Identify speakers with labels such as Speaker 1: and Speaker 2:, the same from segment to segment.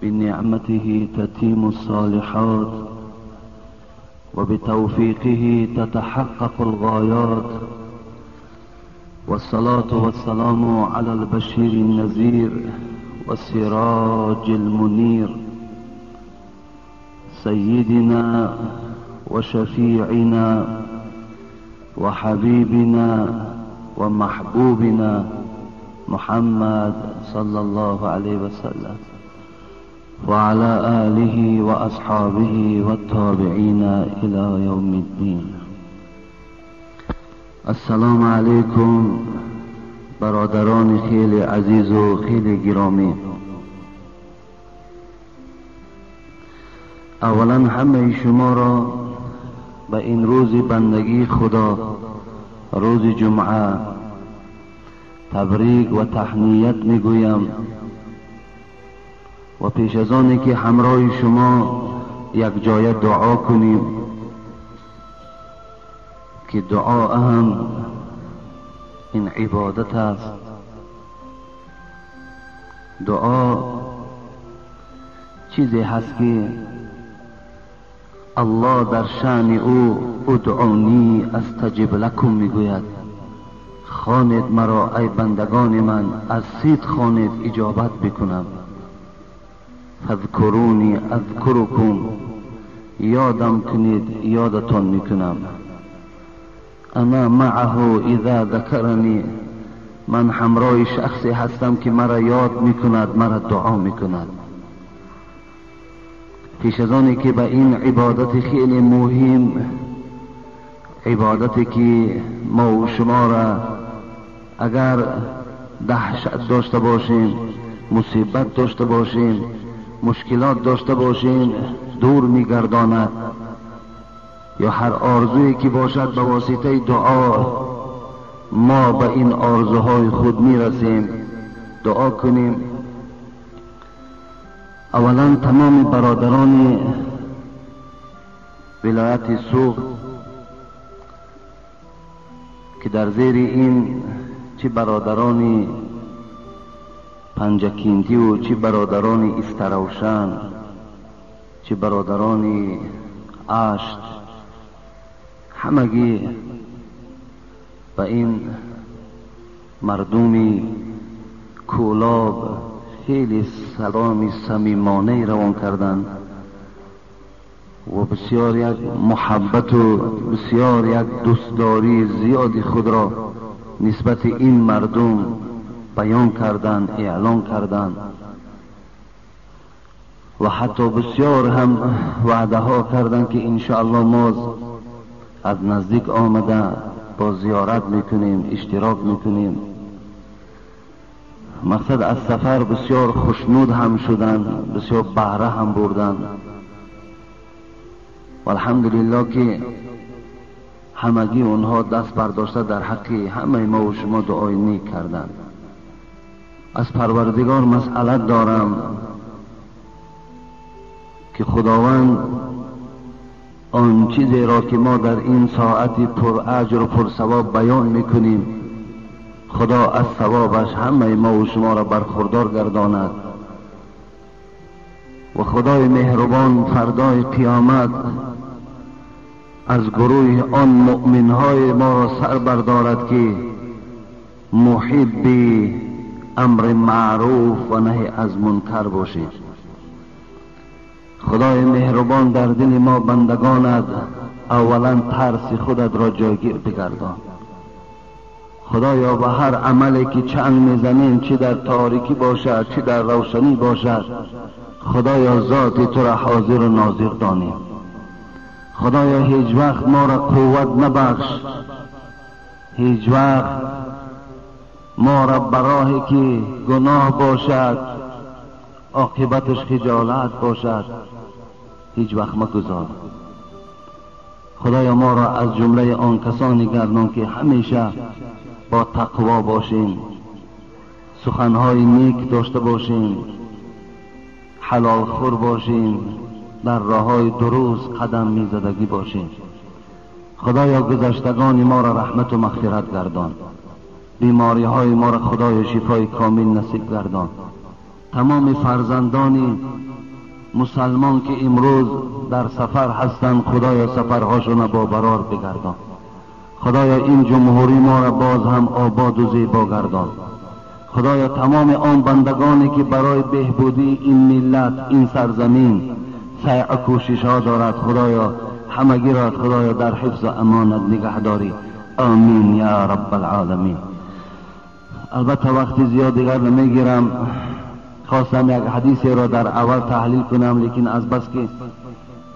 Speaker 1: بنعمته تتم الصالحات وبتوفيقه تتحقق الغايات، والصلاة والسلام على البشير النذير والسراج المنير، سيدنا وشفيعنا وحبيبنا ومحبوبنا محمد صلى الله عليه وسلم، وعلى آله وأصحابه والتابعين إلى يوم الدين. السلام علیکم برادران خیلی عزیز و خیلی گرامی. اولا همه شما را به این روز بندگی خدا، روز جمعه، تبریک و تهنیت میگویم و پیش از آنی که همراه شما یک جای دعا کنیم که دعا هم این عبادت است. دعا چیزی هست که الله در شأن او ادعونی استجب لکم میگوید. خوانید مرا ای بندگان من، از سید خوانید اجابت بکنم. فاذکرونی اذکرکم، یادم کنید یادتان میکنم. انا معه اذا ذکرنی، من همراه شخصی هستم که مرا یاد میکند، مرا دعا میکند. پیش از آنی که به این عبادت خیلی مهم، عبادتی که ما و شما را اگر دهشت داشته باشیم، مصیبت داشته باشیم، مشکلات داشته باشیم، دور میگرداند، یا هر آرزویی که باشد به واسطه دعا ما به این آرزوهای خود میرسیم. دعا کنیم. اولا تمام برادران ولایت سوغد که در زیر این چه برادران پنجکینتی و چه برادران استروشن، چه برادران اشت، همگی به این مردم کولاب خیلی سلام صمیمانه روان کردند و بسیار یک محبت و بسیار یک دوستداری زیادی خود را نسبت این مردم بیان کردند، اعلان کردند و حتی بسیار هم وعده ها کردند که انشاءالله ما از نزدیک آمده با زیارت میکنیم، اشتراک میکنیم. مقصد از سفر بسیار خوشنود هم شدند، بسیار بهره هم بردند و الحمدلله که همگی اونها دست برداشته در حق همه ما و شما دعای نیک کردند. از پروردگار مسئلت دارم که خداوند آن چیزی را که ما در این ساعت پر اجر و پر ثواب بیان میکنیم، خدا از ثوابش همه ما و شما را برخوردار گرداند و خدای مهربان فردای قیامت از گروه آن مؤمنهای ما را سر بردارد که محب امر معروف و نهی از منکر باشید. خدای مهربان در دل ما بندگانت اولا ترس خودت را جایگیر بگردان. خدایا به هر عملی که چنگ میزنیم، چه در تاریکی باشد چه در روشنی باشد، خدایا ذات تو را حاضر و ناظر دانیم. خدایا هیچ وقت ما را قوت نبخش، هیچ وقت ما را براهی که گناه باشد عاقبتش خجالت باشد هیچ وقت مگذار. خدایا ما را از جمله آن کسانی گردان که همیشه با تقوا باشیم، سخنهای نیک داشته باشیم، حلال خور باشیم، در راههای درست قدم میزدگی باشیم. خدایا گذشتگان ما را رحمت و مغفرت گردان، بیماری های ما را خدای شفای کامل نصیب گردان. تمام فرزندان مسلمان که امروز در سفر هستند خدایا سفرهاشون با برار بگردان. خدایا این جمهوری ما را باز هم آباد و زیبا گردان. خدایا تمام آن بندگانی که برای بهبودی این ملت، این سرزمین سعی و کوشش ها دارد، خدایا همگی را خدایا در حفظ و امانت نگهداری. آمین یا رب العالمین. البته وقتی زیاد دیگر نمیگیرم، خواستم یک حدیثی را در اول تحلیل کنم، لیکن از بس که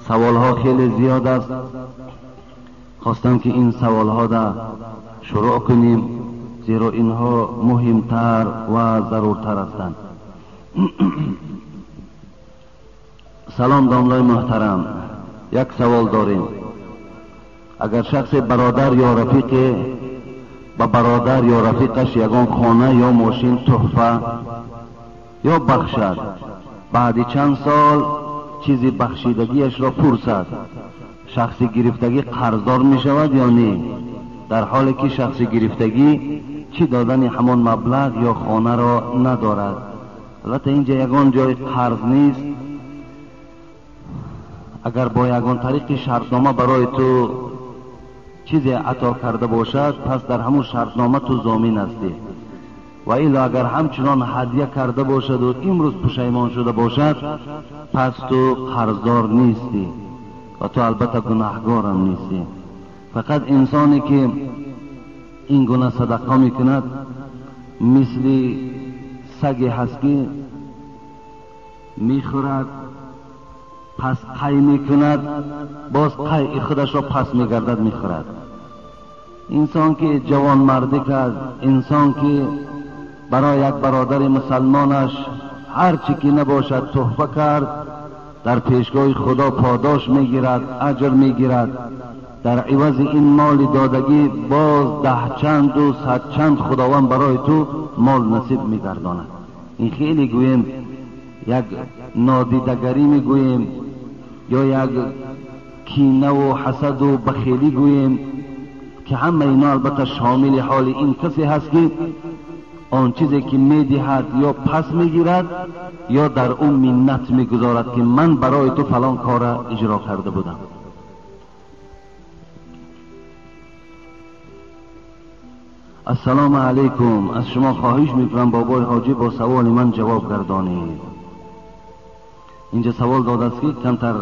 Speaker 1: سوال ها خیلی زیاد است خواستم که این سوال ها را شروع کنیم، زیرا اینها مهمتر و ضرورتر هستند. سلام داملای محترم، یک سوال داریم. اگر شخص برادر یا رفیق با برادر یا رفیقش یگان خانه یا ماشین تحفه یا بخشد، بعد چند سال چیزی بخشیدگیش را پرسد، شخص گرفتگی قرضدار می شود یا نه؟ در حالی که شخص گرفتگی چی دادن همان مبلغ یا خانه را ندارد. البته اینجا یگان جای قرض نیست. اگر با یگان طریق شرطنامه برای تو چیزی عطا کرده باشد، پس در همون شرطنامه تو ضامن هستی. و الا اگر همچنان هدیه کرده باشد و امروز پشیمان شده باشد، پس تو قرضدار نیستی و تو البته گناهگارم نیستی. فقط انسانی که این گونه صدقه میکند مثل سگی هست که میخورد، پس قی میکند، باز قی خودش را پس میگردد میخورد. انسان که جوان مردی کرد، انسان که برای یک برادر مسلمانش هر چی که نباشد تحفه کرد، در پیشگاه خدا پاداش میگیرد، اجر میگیرد. در عوض این مال دادگی باز 10 چند و 100 چند خداوند برای تو مال نصیب میگرداند. این خیلی گوییم یک نادیدگری میگوییم یا یک کینه و حسد و بخیلی گوییم که همه اینا البته شامل حال این کسی هست که آن چیزی که میدهد یا پس میگیرد یا در اون منت میگذارد که من برای تو فلان کار را اجرا کرده بودم. السلام علیکم، از شما خواهش میکنم بابای حاجی با سوال من جواب گردانید. اینجا سوال داده است که کمتر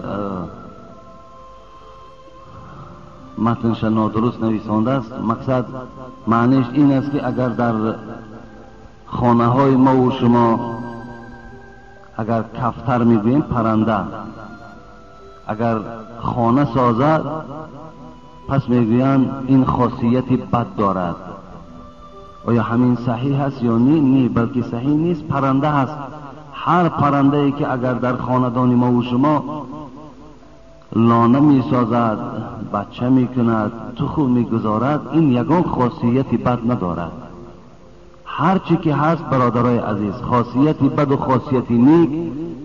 Speaker 1: متنش نادرست نویسانده است. مقصد معنیش این است که اگر در خانه های ما و شما اگر کفتر میگوییم پرنده، اگر خانه سازد پس میگویند این خاصیت بد دارد. آیا همین صحیح هست یا نه؟ نه، بلکه صحیح نیست. پرنده هست. هر پرنده ای که اگر در خاندان ما و شما لانه می سازد، بچه می کند، تخم می گذارد، این یگان خاصیت بد ندارد. هر چی که هست برادرای عزیز، خاصیت بد و خاصیت نیک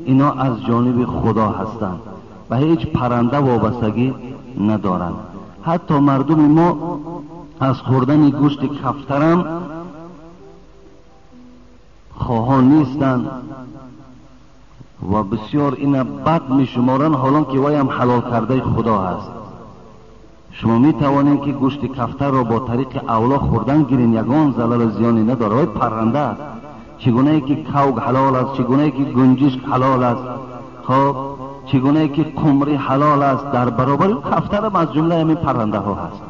Speaker 1: اینا از جانب خدا هستند و هیچ پرنده وابستگی ندارند. حتی مردم ما از خوردن گوشت کفترم خواهان نیستند و بسیار اینا بد می شمارند، حالان که وای هم حلال کرده خدا هست. شما می توانید که گوشت کفتر را با طریق اولا خوردن گیرین، یگان ضرر و زیانی نداره. وای پرنده است. چگونه ای که کوگ حلال است، چگونه ای که گنجشک حلال است، خب چگونه ای که قمری حلال است، در برابر کفتر هم از جمله همین پرنده ها هست.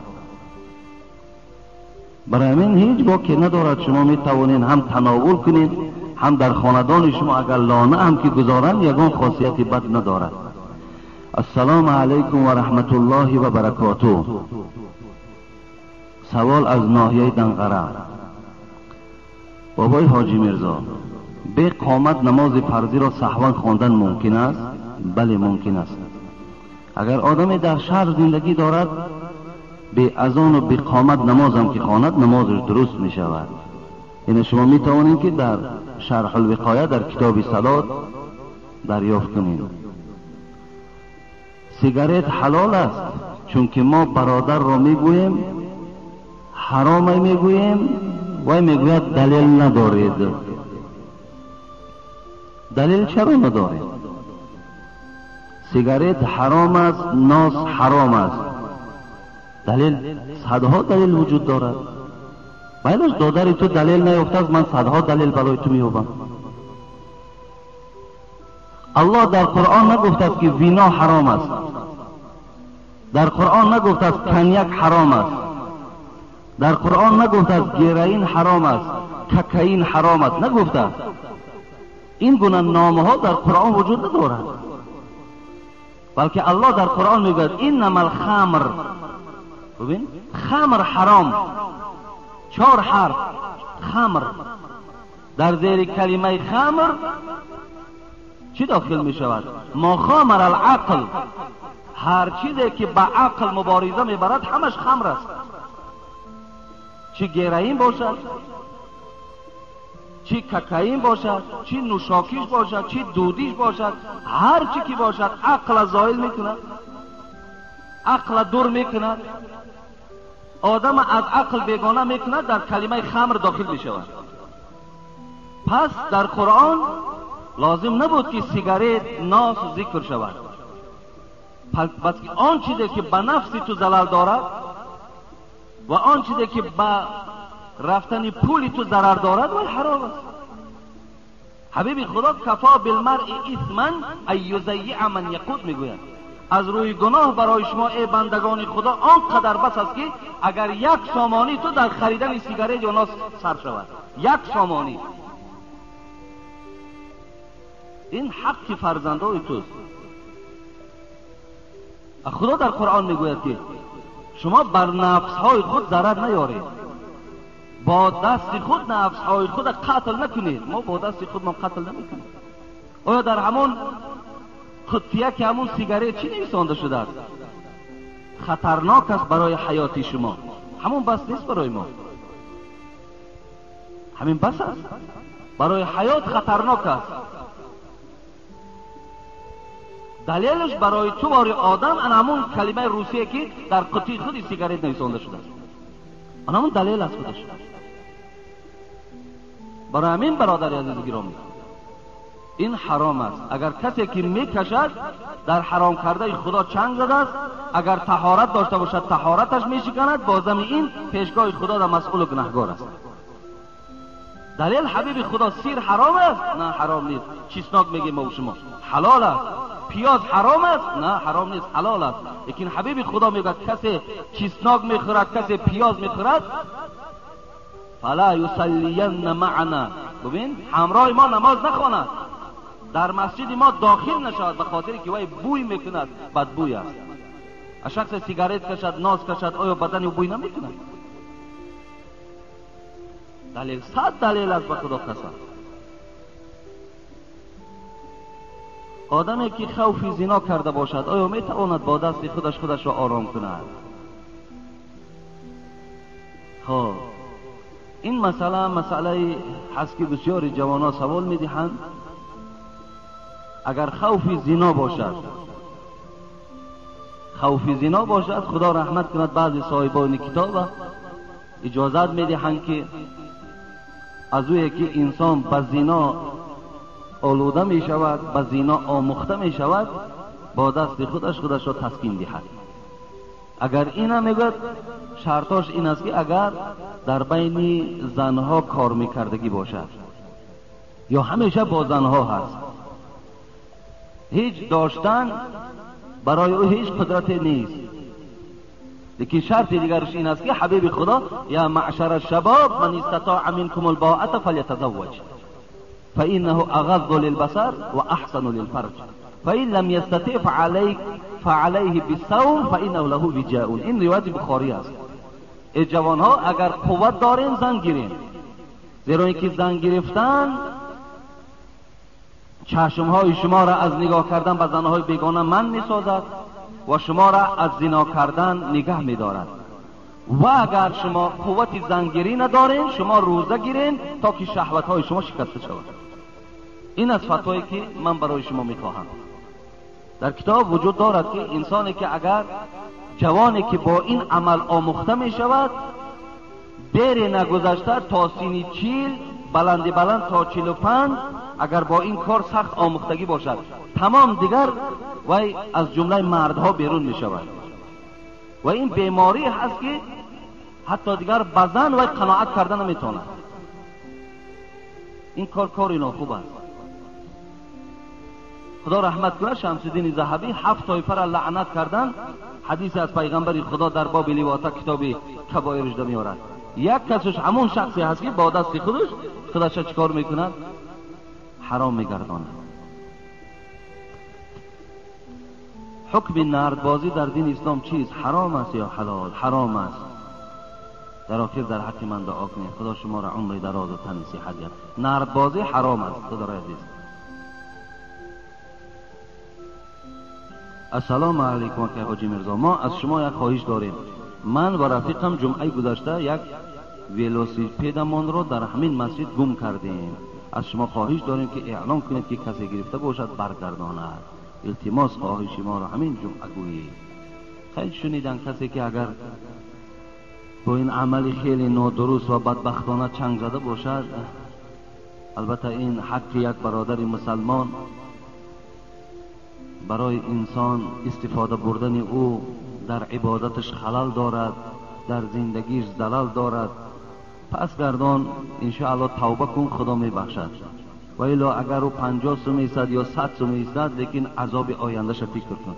Speaker 1: برای همین هیچ باکی ندارد. شما می توانید هم تناول کنید، هم در خاندان شما اگر لانه هم که گذارند یگان خاصیت بد ندارد. السلام علیکم و رحمت الله و برکاته. سوال از ناحیه دنقره. بابای حاجی میرزا، به قامت نماز فرضی را سهوا خواندن ممکن است؟ بله ممکن است. اگر آدم در شهر زندگی دارد، به اذان و به قامت نماز هم که خواند نمازش درست می شود. یعنی شما می توانید که در شرح الوقایه در کتاب صلات دریافت کنید. سیگارت حلال است چون که ما برادر را میگوییم حرام میگوییم و میگوید دلیل ندارید. دلیل چرا ندارید؟ سیگارت حرام است، ناس حرام است، دلیل صدها دلیل وجود دارد. باید دادر تو دلیل نیافته است، من صدها دلیل برای تو مییابم. الله در قرآن نگفته است که وینا حرام است، در قرآن نگفته است کنیک حرام است، در قرآن نگفته است گرائین حرام است، ککائین حرام است، نگفته است. این گونه نامه ها در قرآن وجود ندارد، بلکه الله در قرآن میگوید انما الخمر. ببین خمر حرام، 4 حرف خمر، در زیر کلمه خمر چی داخل می شود؟ ما خامر العقل، هر چیزی که به عقل مبارزه میبرد همش خمر است، چی گرائین باشد، چی ککائین باشد، چی نوشاکیش باشد، چی دودیش باشد، هر چی که باشد عقل زائل میکند، عقل دور میکند، آدم از عقل بیگانه میکند، در کلمه خمر داخل میشود. پس در قرآن لازم نبود که سیگارت ناس ذکر شود، پس آن چیزی که به نفس تو زلال دارد و آن چیزی که به رفتن پولی تو ضرر دارد ولی حرام است. حبیب خدا کفا بالمرء اثما ان یضیع من یقود میگوید، از روی گناه برای شما ای بندگان خدا آنقدر بس است که اگر یک سامانی تو در خریدن سیگارت یا ناس سر شود، یک سامانی، این حق فرزندای توست. خدا در قرآن میگوید که شما بر نفسهای خود ضرر نیارید، با دست خود نفسهای خود قتل نکنید. ما با دست خود ما قتل نمیکنیم. آیا در همون قطیه که همون سیگارت چی نویسانده شده است؟ خطرناک است برای حیات شما. همون بس نیست برای ما، همین بس است برای حیات، خطرناک است. دلیلش برای تو باری آدم ان همون کلمه روسیه که در قطی خودی سیگارت نویسانده شده است، ان همون دلیل است خودش. برای همین برادر عزیز گرامی این حرام است. اگر کسی که میکشد در حرام کرده خدا چنگ زده است، اگر طهارت داشته باشد طهارتش میشکند، بازم این پیشگاه خدا در مسئول و گناهگار است. دلیل حبیب خدا سیر حرام است؟ نه حرام نیست. چیسناک میگیم ما و شما حلال است. پیاز حرام است؟ نه حرام نیست، حلال است. لیکن حبیب خدا میگه کسی چیسناک میخورد، کسی پیاز میخورد، فلا یصلین معنا، ببین همراه ما نماز نخواند، در مسجد ما داخل نشود، به خاطر که وی بوی میکند، بدبوی است. شخص سیگارت کشد، ناز کشد، آیا بدن او بوی نمیکند؟ دلیل صد دلیل است به خدا قسم. آدمی که خوف زنا کرده باشد آیا میتواند با دست خودش خودش را آرام کند؟ خب این مسئله مسئله هست که بسیاری جوانها سوال میدهند. اگر خوف زنا باشد، خوف زنا باشد، خدا رحمت کند بعضی صاحبان کتاب اجازت میدهند که از اوی که انسان به زنا آلوده می شود، به زنا آموخته می شود، با دست خودش خودش را تسکین دهد. اگر این هم میگوید شرطاش این است که اگر در بین زنها کار میکردگی باشد یا همیشه با زنها هست، هیچ داشتن برای او هیچ قدرت نیست. لیکن شرط دیگرش این است که حبیب خدا یا معشر الشباب من استطاع منكم الباءة فلیتزوج فإنه أغض للبصر وأحسن للفرج فإن لم يستطع فعليه بالصوم فإنه له وجاء. این روایت بخاری است. ای جوانها اگر قوت دارین زن گیرین، زیرا اینکه زن گرفتن چشمهای شما را از نگاه کردن به زنهای بیگانه من میسازد و شما را از زنا کردن نگه میدارد. و اگر شما قوت زنگیری ندارین شما روزه گیرین تا که شهوتهای شما شکسته شود. این از فتوایی که من برای شما میخواهم. در کتاب وجود دارد که انسانی که اگر Ҷавоне ки бо ин амал омӯхта мешавад, дере нагузашта то синни 40, баланди баланд то 45, агар бо ин кор сахт омӯхтагӣ бошад, тамом дигар вай аз ҷумлаи мардҳо берун мешавад. Ва ин беморӣ ҳаст ки ҳатто дигар ба зан вай қаноат карда наметавонад. Ин кор кори нохуб аст. Худо раҳмат кунад, Шамсиддини Заҳабӣ 7 тоифаро лаънат кардан, ҳадисе аз пайғамбари Худо дар боби ливота китоби кабоирш меорад. Як касаш ҳамон шахсе ҳаст ки бо дасти худаш худаша чӣ кор мекунад? Ҳаром мегардонад. Ҳукми нардбозӣ дар дини ислом чист? Ҳаром аст ё ҳалол? Ҳаром аст. Дар охир дар ҳаққи ман дуо кунед, Худо шуморо умри дароз ва тани сиҳат диҳад. Нардбозӣ ҳаром аст, Худои азиз. Ассалому алайкум акай ҳоҷи Мирзо, мо аз шумо як хоҳиш дорем. Ман ва рафиқам ҷумъаи гузашта як велосипедамонро дар ҳамин масҷид гум кардем. Аз шумо хоҳиш дорем ки эълон кунед ки касе гирифта бошад баргардонад. Илтимос, хоҳиши моро ҳамин ҷумъа гӯед. Хеле шунидан касе ки агар бо ин амали хеле нодуруст ва бадбахтона чанг зада бошад, албатта ин ҳаққи як бародари мусалмон барои инсон истифода бурдани ӯ дар ибодаташ халал дорад, дар зиндагиш залал дорад. Пас гардон, иншоаллоҳ тавба кун, Худо мебахшад. Ва илло агар ӯ 50 сум истад ё 100 сум истад, лекин азоби ояндаша фикр кун.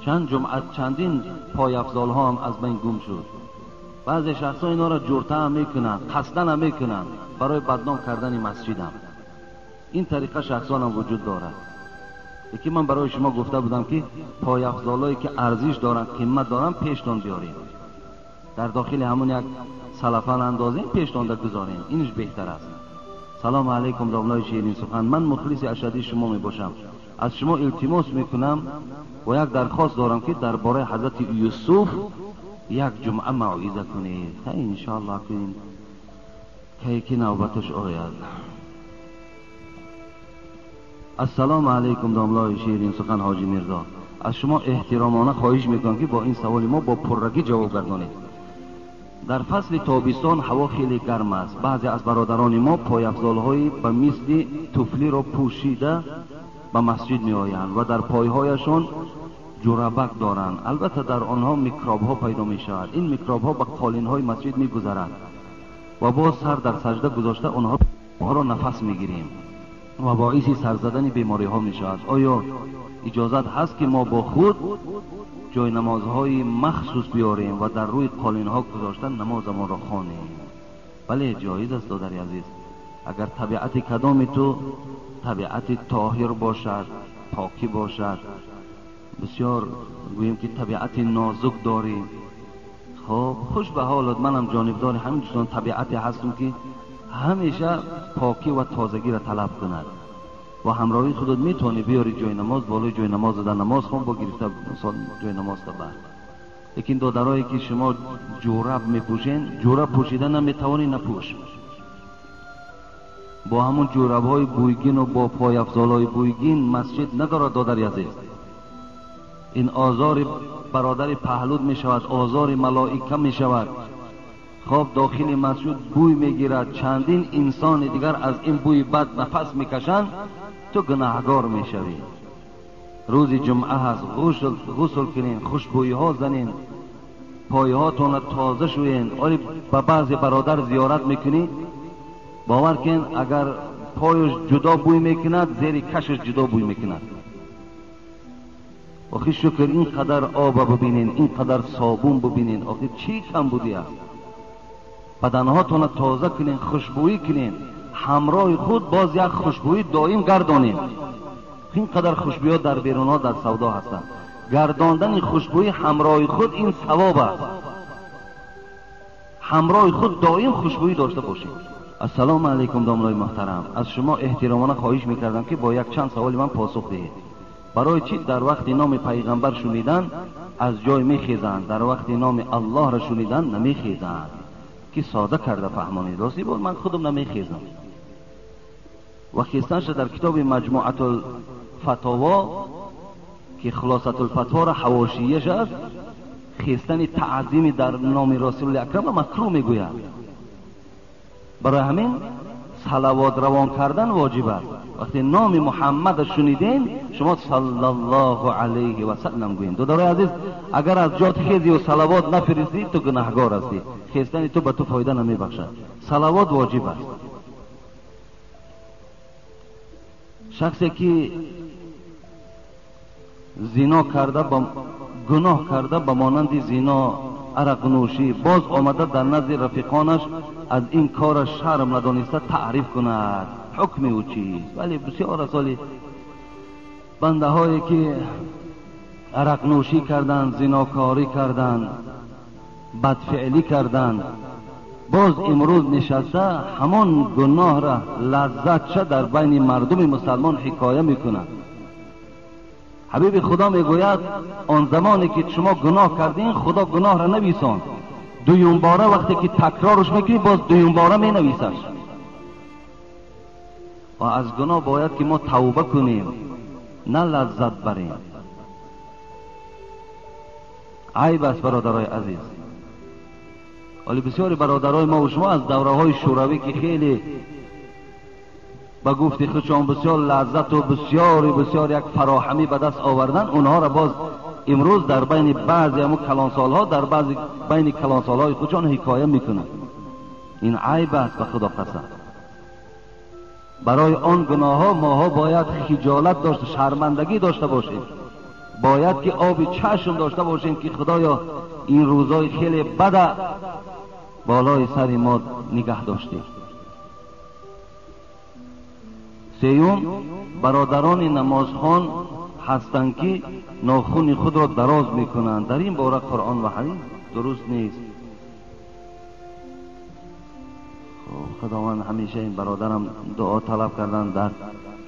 Speaker 1: Чанд ҷумъа чандин пойафзолҳо ҳам аз байн гум шуд. Баъзе шахсҳо инҳоро ҷурта ҳам мекунанд, қасдан ҳам мекунанд барои бадном кардани масҷидам. Ин тариқа шахсон ҳам вуҷуд дорад. Лекин ман барои шумо гуфта будам ки пойафзолҳое ки арзиш доранд, қимат доранд, пештон биёред. Дар дохили ҳамон як салафан андозем, пештонда гузорем. Инш беҳтар аст. Салому алайкум домлаи ширин сухан. Ман мухлиси ашадии шумо мебошам. Аз шумо илтимос мекунам ва як дархост дорам ки дар бораи ҳазрати Юсуф як ҷумъа мавъиза кунед. Иншоаллоҳ кунем кай ки навбаташ ояд. Ассалому алайкум домлаи ширин сухан ҳоҷи Мирзо. Аз шумо эҳтиромона хоҳиш мекунам ки бо ин саволи мо бо пуррагӣ ҷавоб гардонед. Дар фасли тобистон ҳаво хеле гарм аст. Баъзе аз бародарони мо пойафзолҳои ба мисли туфлиро пӯшида ба масҷид меоянд ва дар пойҳояшон ҷурабак доранд. Албатта дар онҳо микробҳо пайдо мешавад. Ин микробҳо ба қолинҳои масҷид мегузаранд ва боз сар дар саҷда гузошта онҳоро нафас мегирем ва боиси сар задани бемориҳо мешавад. Оё иҷозат ҳаст ки мо бо худ ҷойнамозҳои махсус биёрем ва дар рӯи қолинҳо гузошта намозамонро хонем? Бале, ҷоиз аст, додари азиз. Агар табиати кадоми ту табиати тоҳир бошад, покӣ бошад, бисёр гӯем ки табиати нозук дорӣ, хоб хуш ба ҳолат. Манам ҷонибдори ҳамин чунон табиате ҳастам ки ҳамеша покӣ ва тозагиро талаб кунад ва ҳамроҳии худат метавонӣ биёри ҷои намоз, болои ҷои намоз дар намоз хон, бо гирифта ҷои намоз бар. Лекин додарое ки шумо ҷӯраб мепӯшен, ҷӯраб пӯшида наметавонӣ, напӯш. Бо ҳамон ҷӯрабҳои бӯйгин ва бо пойафзолҳои бӯйгин масҷид надорад, додари азиз. Ин озори бародари паҳлуд мешавад, озори малоика мешавад. Хоб дохили масҷид бӯй мегирад, чандин инсони дигар аз ин бӯи бад нафас мекашанд, ту гунаҳгор мешавӣ. Рӯзи ҷумъа ҳаст, ғусл кунен, хушбӯйиҳо занен, пойҳотонро тоза шӯен. Оли ба баъзе бародар зиёрат мекунӣ, бовар кун, агар пояш ҷудо бӯй мекунад, зери кашаш ҷудо бӯй мекунад. Охи шукр, ин қадар оба бибинен, ин қадар собун бибинен, охи чӣ камбудӣ аст? Баданҳотонро тоза кунен, хушбӯӣ кунен, ҳамроҳи худ боз як хушбӯӣ доим гардонем. Ин қадар хушбӯиҳо дар берунҳо дар савдо ҳастанд. Гардондани хушбӯӣ ҳамроҳи худ ин савоб аст. Ҳамроҳи худ доим хушбӯӣ дошта бошед. Ассалому алайкум домлаи муҳтарам. Аз шумо эҳтиромона хоҳиш мекардам ки бо якчанд саволи ман посух диҳед. Барои чӣ дар вақти номи пайғамбар шунидан аз ҷой мехезанд, дар вақти номи Аллоҳро шунидан намехезанд? Ки сода карда фаҳмонед. Рости бор ман худам намехезам. Ва хестанша дар китоби Маҷмуатул Фатово که خلاصة الفتوا را حواشیش است، خیستن تعظیم در نام رسول اکرم را مکروه میگوید. برای همین صلوات روان کردن واجب است. وقتی نام محمد شنیدین شما صلی الله علیه و سلم گویین. دادرای عزیز، اگر از جات خیزی و صلوات نفرستی تو گناهگار هستی، خیستن تو به تو فایده نمیبخشد. صلوات واجب است. شخصی که زنا کرده، با گناه کرده، به مانند زنا، عرق نوشی، باز آمده در نزد رفیقانش از این کار شرم ندانسته تعریف کند، حکم او چیست؟ ولی بسیار سالی بنده هایی که عرق نوشی کردند، زناکاری کردند، بدفعلی کردند، باز امروز نشسته همان گناه را لذت چه در بین مردم مسلمان حکایه میکند. حبیب خدا میگوید آن زمانی که شما گناه کردین خدا گناه را نویسان، دویم باره وقتی که تکرارش میکنی باز دویم باره مینویسش. و از گناه باید که ما توبه کنیم، نه لذت بریم. عیب است برادرای عزیز. ولی بسیاری برادرای ما و شما از دوره های شوروی که خیلی به گفت خودشان بسیار لذت و بسیار بسیار یک فراهمی به دست آوردن، اونها را باز امروز در بین بعضی همون کلانسالها، در بعضی بین کلانسالهای خودشان حکایه میکنند. این عیب است به خدا قسم. برای آن گناه ها ماها باید خجالت داشته، شرمندگی داشته باشیم، باید که آب چشم داشته باشیم که خدایا این روزای خیلی بده بالای سر ما نگه داشتیم. سیوم، برادران نمازخوان هستند که ناخن خود را دراز میکنند. در این باره قرآن و حدیث درست نیست. خداوند همیشه این برادرم دعا طلب کردن در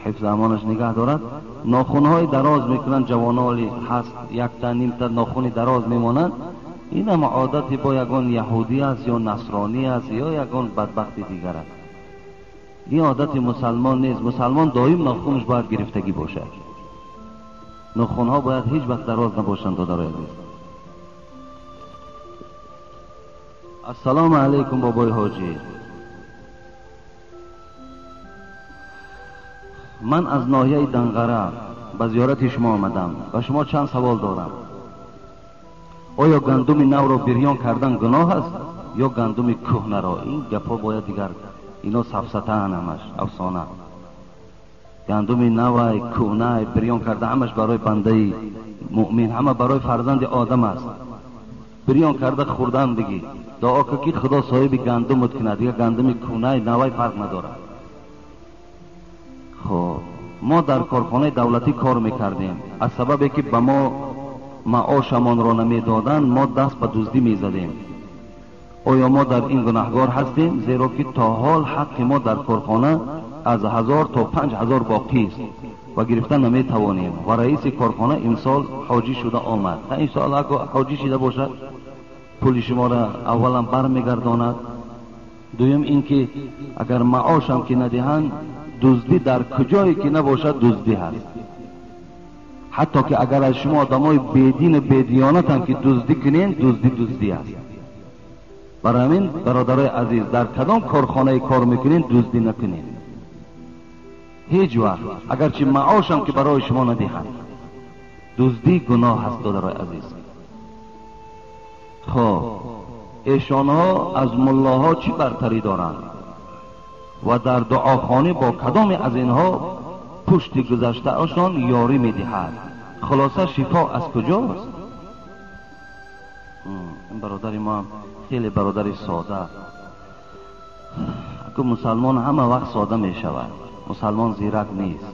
Speaker 1: حفظ امانش نگه دارد. ناخنهای دراز میکنند، جوانالی هست یک تا نیم تا ناخن دراز میمانند. این هم عادتی با یگان یهودی است یا نصرانی است یا یگان بدبخت دیگر است. این عادت مسلمان نیست. مسلمان دائم ناخنش باید گرفتگی باشد. ناخنها باید هیچ وقت دراز نباشند. دادرای عزیز، السلام علیکم بابای حاجی. من از ناحیه دنغره به زیارت شما آمدم و شما چند سوال دارم. آیا گندم نو را بریان کردن گناه است یا گندم کهنه را؟ این گپا باید دیگر اینا سفسطه همش افسانه. گندم نو، کهنه، بریان کرده همش برای بنده مؤمن، همه برای فرزند آدم است. بریان کرده خوردن بگی، دعا که خدا صاحب گندمت کنه، دیگه گندم کهنه نوی فرق نداره. خب ما در کارخانه دولتی کار میکردیم. از سببی که به ما معاشمان را نمیدادند ما دست به دزدی میزدیم. آیا ما در این گناهگار هستیم؟ زیرا که تا حال حق ما در کارخانه از 1000 تا 5000 باقی است و گرفتن نمیتوانیم. و رئیس کارخانه امسال حاجی شده آمد. این سال اگر حاجی شده باشد پول شما را اولا برمیگرداند. دویم اینکه اگر معاشم که ندهند، دزدی در کجایی که نباشد دزدی هست. حتی که اگر از شما آدمای بیدین و بیدیانت هم که دزدی کنین، دزدی دزدی است. برای همین برادرای عزیز، در کدام کارخانه کار میکنین دزدی نکنین هیچ وقت، اگرچه معاشم که برای شما ندهند. دزدی گناه هست برادرای عزیز. خب ایشانها از ملاها چی برتری دارند و در دعاخانه با کدام از اینها پشت گذشته آشان یاری میدهد؟ خلاصه شفا از کجاست؟ این برادر ما خیلی برادر ساده. اگه مسلمان همه وقت ساده می شود، مسلمان زیرک نیست.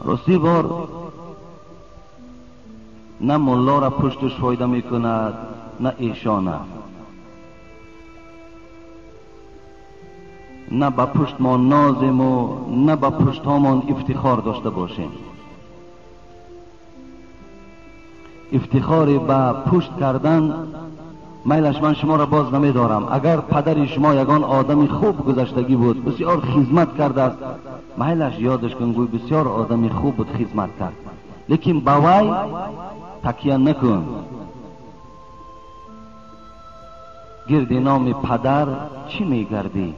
Speaker 1: راستی بار نه ملا را پشتش فایده می کند نه ایشانه، نه به پشت ما نازیم و نه به پشت هامان افتخار داشته باشیم. افتخار به پشت کردن میلش من شما را باز نمیدارم. اگر پدر شما یگان آدم خوب گذشتگی بود، بسیار خدمت کرده است، میلش یادش کن، گوی بسیار آدم خوب بود، خدمت کرد، لیکن با وی تکیه نکن. گرد نام پدر چی میگردی؟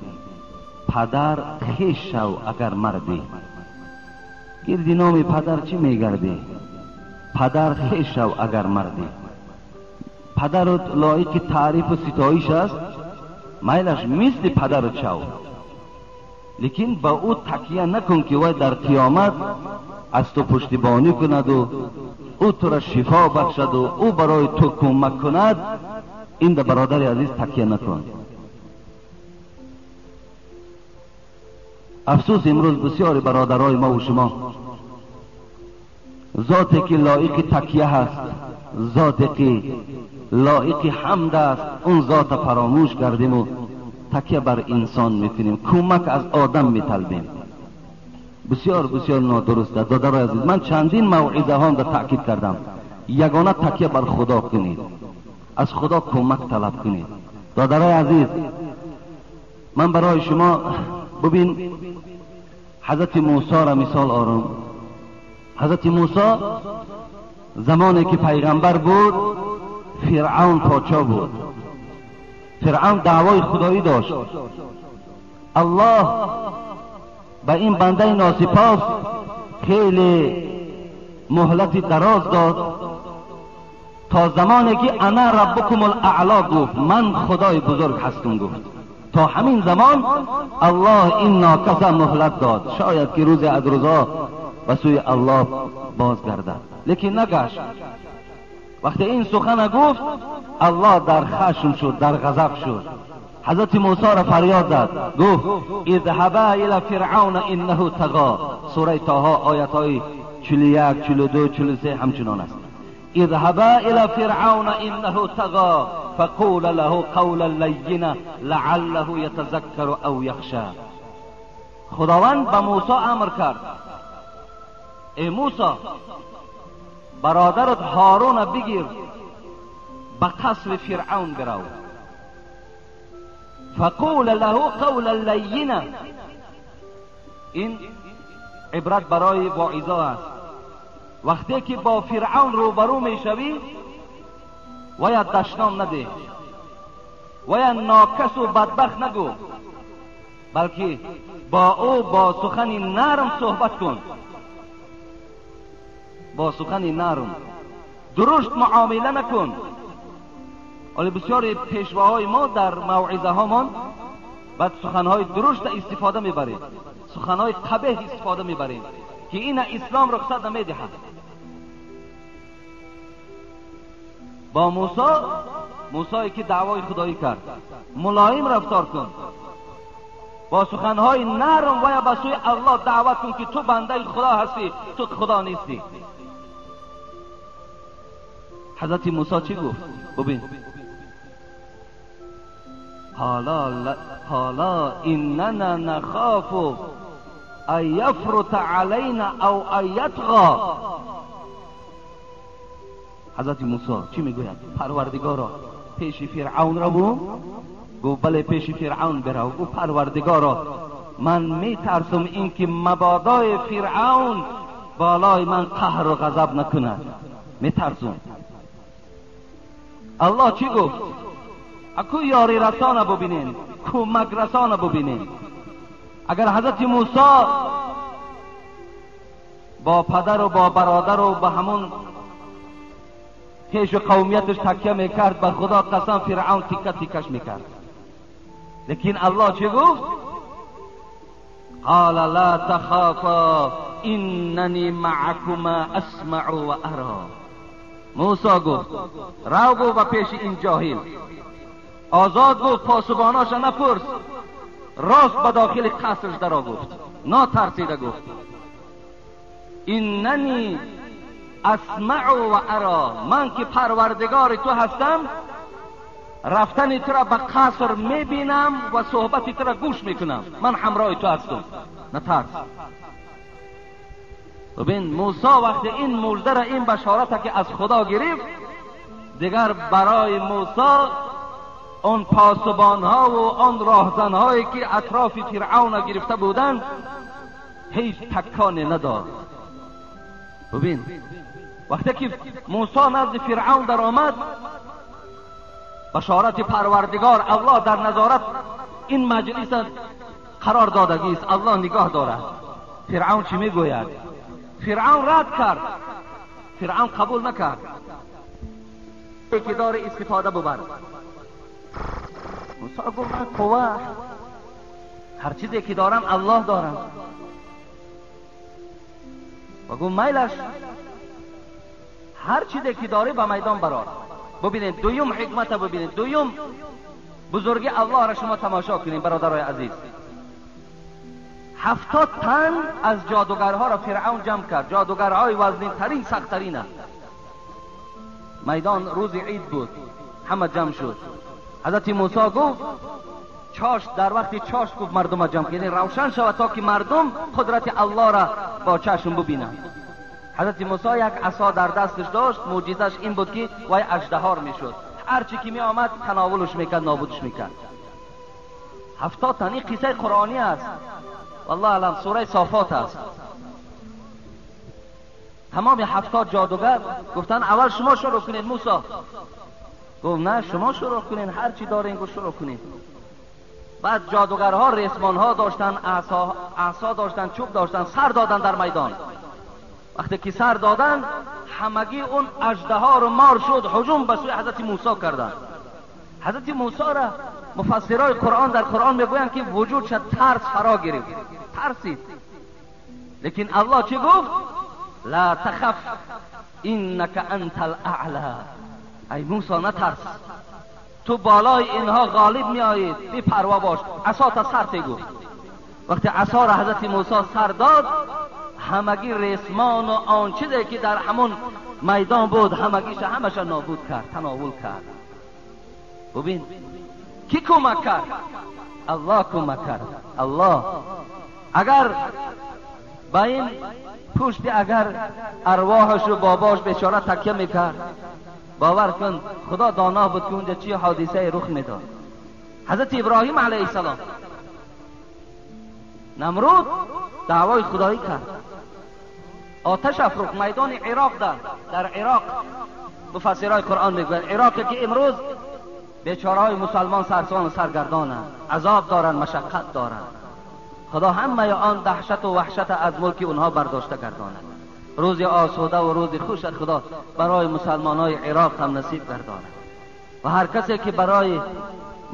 Speaker 1: پدر خویش شو اگر مردی. گرد نام پدر چی میگردی؟ پدر خویش شو اگر مردی. پدرت لایق تعریف و ستایش است، میلش مثل پدرت شو، لیکن با او تکیه نکن که وی در قیامت از تو پشتیبانی کند و او تو را شفا بخشد و او برای تو کمک کند. این در برادر عزیز تکیه نکن. افسوس امروز بسیار برادرای ما و شما ذاتی که لایق تکیه هست، ذاتی که لایق حمد است، اون ذات فراموش کردیم و تکیه بر انسان میکنیم، کمک از آدم میطلبیم. بسیار بسیار نادرست است. دادرای عزیز، من چندین موعظه هم در تاکید کردم، یگانه تکیه بر خدا کنید، از خدا کمک طلب کنید. دادرای عزیز، من برای شما ببین حضرت موسی را مثال آرم. حضرت موسی زمانی که پیغمبر بود، فرعون پادشاه بود. فرعون دعوای خدایی داشت. الله به این بنده ناسپاس خیلی مهلت دراز داد تا زمانی که انا ربکم الاعلا گفت، من خدای بزرگ هستم گفت. تا همین زمان الله این ناکس مهلت داد، شاید که روز از روزا به سوی الله بازگردد، لیکن نگشت. وقتی این سخن گفت، الله در خشم شد، در غضب شد. حضرت موسی را فریاد زد، گفت اذهبا الی فرعون انه طغی. سوره طه آیت های 41، 42، 43 همچنان است. اذهبا الی فرعون انه طغی فقول له قولا لینا لعله یتذکر او یخشی. خداوند به موسی امر کرد، ای موسی برادرت هارون بگیر، به قصر فرعون برو. فقول له قولا لینا. این عبرت برای واعظا است. وقتی که با فرعون روبرو میشوی، ویا دشنام نده، ویا ناکس و بدبخت نگو، بلکه با او با سخن نرم صحبت کن، با سخن نرم، درشت معامله نکن. ولی بسیار پیشواهای ما در موعظه هامان بعد سخنهای درشت استفاده میبریم، سخنهای قبیح استفاده میبریم که این اسلام رخصت نمیدهد. با موسی که دعوای خدایی کرد، ملایم رفتار کن، با سخنهای نرم و یا به سوی الله دعوت کن که تو بنده خدا هستی، تو خدا نیستی. حضرت موسی چی گفت؟ ببین، حالا اننا نخاف ان یفرط علینا او ان یطغی. حضرت موسی چی میگوید؟ پروردگارا پیش فرعون را بو؟ گفت بله پیش فرعون برو. گفت پروردگارا من میترسم اینکه مبادای فرعون بالای من قهر و غضب نکند، میترسم. الله چی گفت؟ اکو یاری رسانه ببینین، کمک رسانه ببینین. اگر حضرت موسی با پدر و با برادر و با همون خویش و قومیتش تکیه میکرد، به خدا قسم فرعون تیکه تیکش میکرد. لیکن الله چی گفت؟ قال لا تخافا اننی معکما اسمع و ارا. موسی گفت رو گفت به پیش این جاهل، آزاد گفت، پاسباناش نپرس، راست به داخل قصرش درا گفت، ناترسیده گفت اننی اسمع و ارا، من که پروردگار تو هستم، رفتن تو را به قصر میبینم و صحبت تو را گوش میکنم، من همراه تو هستم، نترس. ببین موسی وقتی این مژده را، این بشارت که از خدا گرفت، دیگر برای موسی Он пасубонҳо ва он роҳзанҳое ки атрофи фиръавн гирифта буданд ҳеҷ таконе надод. Бибин, вақте ки Мусо назди фиръавн даромад, башорати Парвардигор Аллоҳ дар назорат ин маҷлис қарор додагист, Аллоҳ нигоҳ дорад. Фиръавн чӣ мегӯяд? Фиръавн рад кард, фиръавн қабул накард. Ки дори истифода бубар. Мусо гуфт ман қувва, ҳар чизе ки дорам Аллоҳ дорам. Ва гуфт майлаш, ҳар чизе ки дорӣ ба майдон барор. Бубинед дуюм ҳикмата, бубинед дуюм бузурги Аллоҳро шумо тамошо кунед, бародарои азиз. 70 тан аз ҷодугарҳоро фиръавн ҷамъ кард, ҷодугарҳои вазнинтарин, сахттарина. Майдон рӯзи ид буд, ҳама ҷамъ шуд. Ҳазрати Мусо гуфт чошт, дар вақти чошт гуфт мардума ҷамъ кунед, равшан шавад то ки мардум қудрати Аллоҳро бо чашм бубинанд. Ҳазрати Мусо як асо дар дасташ дошт, мӯъҷизаш ин буд ки вай аждаҳор мешуд, ҳар чӣ ки меомад тановулш мекард, нобудш мекард. 70 тан, ин қиссаи қуръонӣ аст, валлоҳ алам, сураи Софот аст. Тамоми 70 ҷодугар гуфтанд аввал шумо шурӯъ кунед. Мусо гуфт не, шумо шурӯъ кунед, ҳар чӣ доред гуфт шурӯъ кунед. Баъд ҷодугарҳо ресмонҳо доштанд, асо доштанд, чӯб доштанд, сар доданд дар майдон. Вақте ки сар доданд, ҳамагӣ он аждаҳору мор шуд, ҳуҷум ба сӯи ҳазрати Мусо карданд. Ҳазрати Мусоро муфассирои Қуръон дар Қуръон мегӯянд ки вуҷудша тарс фаро гирифт, тарсид. Лекин Аллоҳ чӣ гуфт? ла тахаф иннака антал аъла. Ай Мусо, натарс, ту болои инҳо ғолиб меоӣ, бепарво бош, асота сар те гуфт. Вақте асоро ҳазрати Мусо сар дод, ҳамагӣ ресмон ва он чизе ки дар ҳамон майдон буд ҳамагиша ҳамаша нобуд кард, тановул кард. Бубин ки кӯмак кард? Аллоҳ кӯмак кард. Аллоҳ агар ба ин пушти агар арвоҳашу бобош бечора такя мекард, бовар кун Худо доно буд ки унҷа чӣ ҳодисае рух медод. Ҳазрати Иброҳим алайҳиссалом Намруд даъвои худоӣ кард, оташ афрӯхт майдони Ироқ. Дар Ироқ муфассирои Қуръон мегӯянд, Ироқе ки имрӯз бечораҳои мусалмон сарсону саргардонанд, азоб доранд, машаққат доранд. Худо ҳамаи он даҳшату ваҳшата аз мулки онҳо бардошта гардонад. Рӯзи осуда ва рӯзи хуша Худо барои мусалмонҳои Ироқ ҳам насиб гардонад. Ва ҳар касе ки барои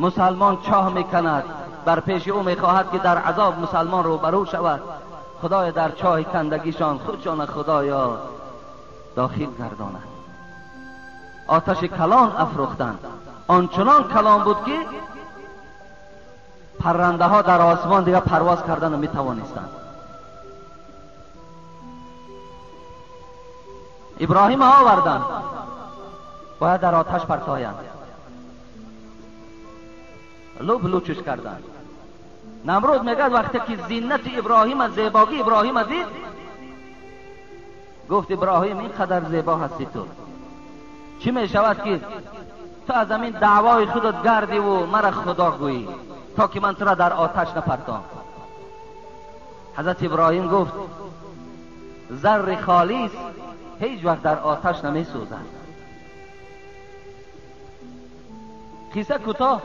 Speaker 1: мусалмон чоҳ меканад, бар пеши ӯ мехоҳад ки дар азоб мусалмон рӯбарӯ шавад, Худоя дар чоҳи кандагишон худшона Худоё дохил гардонад. Оташи калон афрӯхтанд, ончунон калон буд ки паррандаҳо дар осмон дигар парвоз кардан наметавонистанд. Иброҳим оварданд, бояд дар оташ партоянд, луб лучш карданд. Намруд мегӯяд вақте ки зинати Иброҳима, зебогии Иброҳима дид, гуфт Иброҳим ин қадар зебо ҳастӣ ту, чӣ мешавад ки ту аз ҳамин даъвои худат гардиву мара Худо гӯӣ, то ки ман тура дар оташ напартом. Ҳазрати Иброҳим гуфт зарри холис ҳеҷ вақт дар оташ намесӯзад. Қисса кӯтоҳ,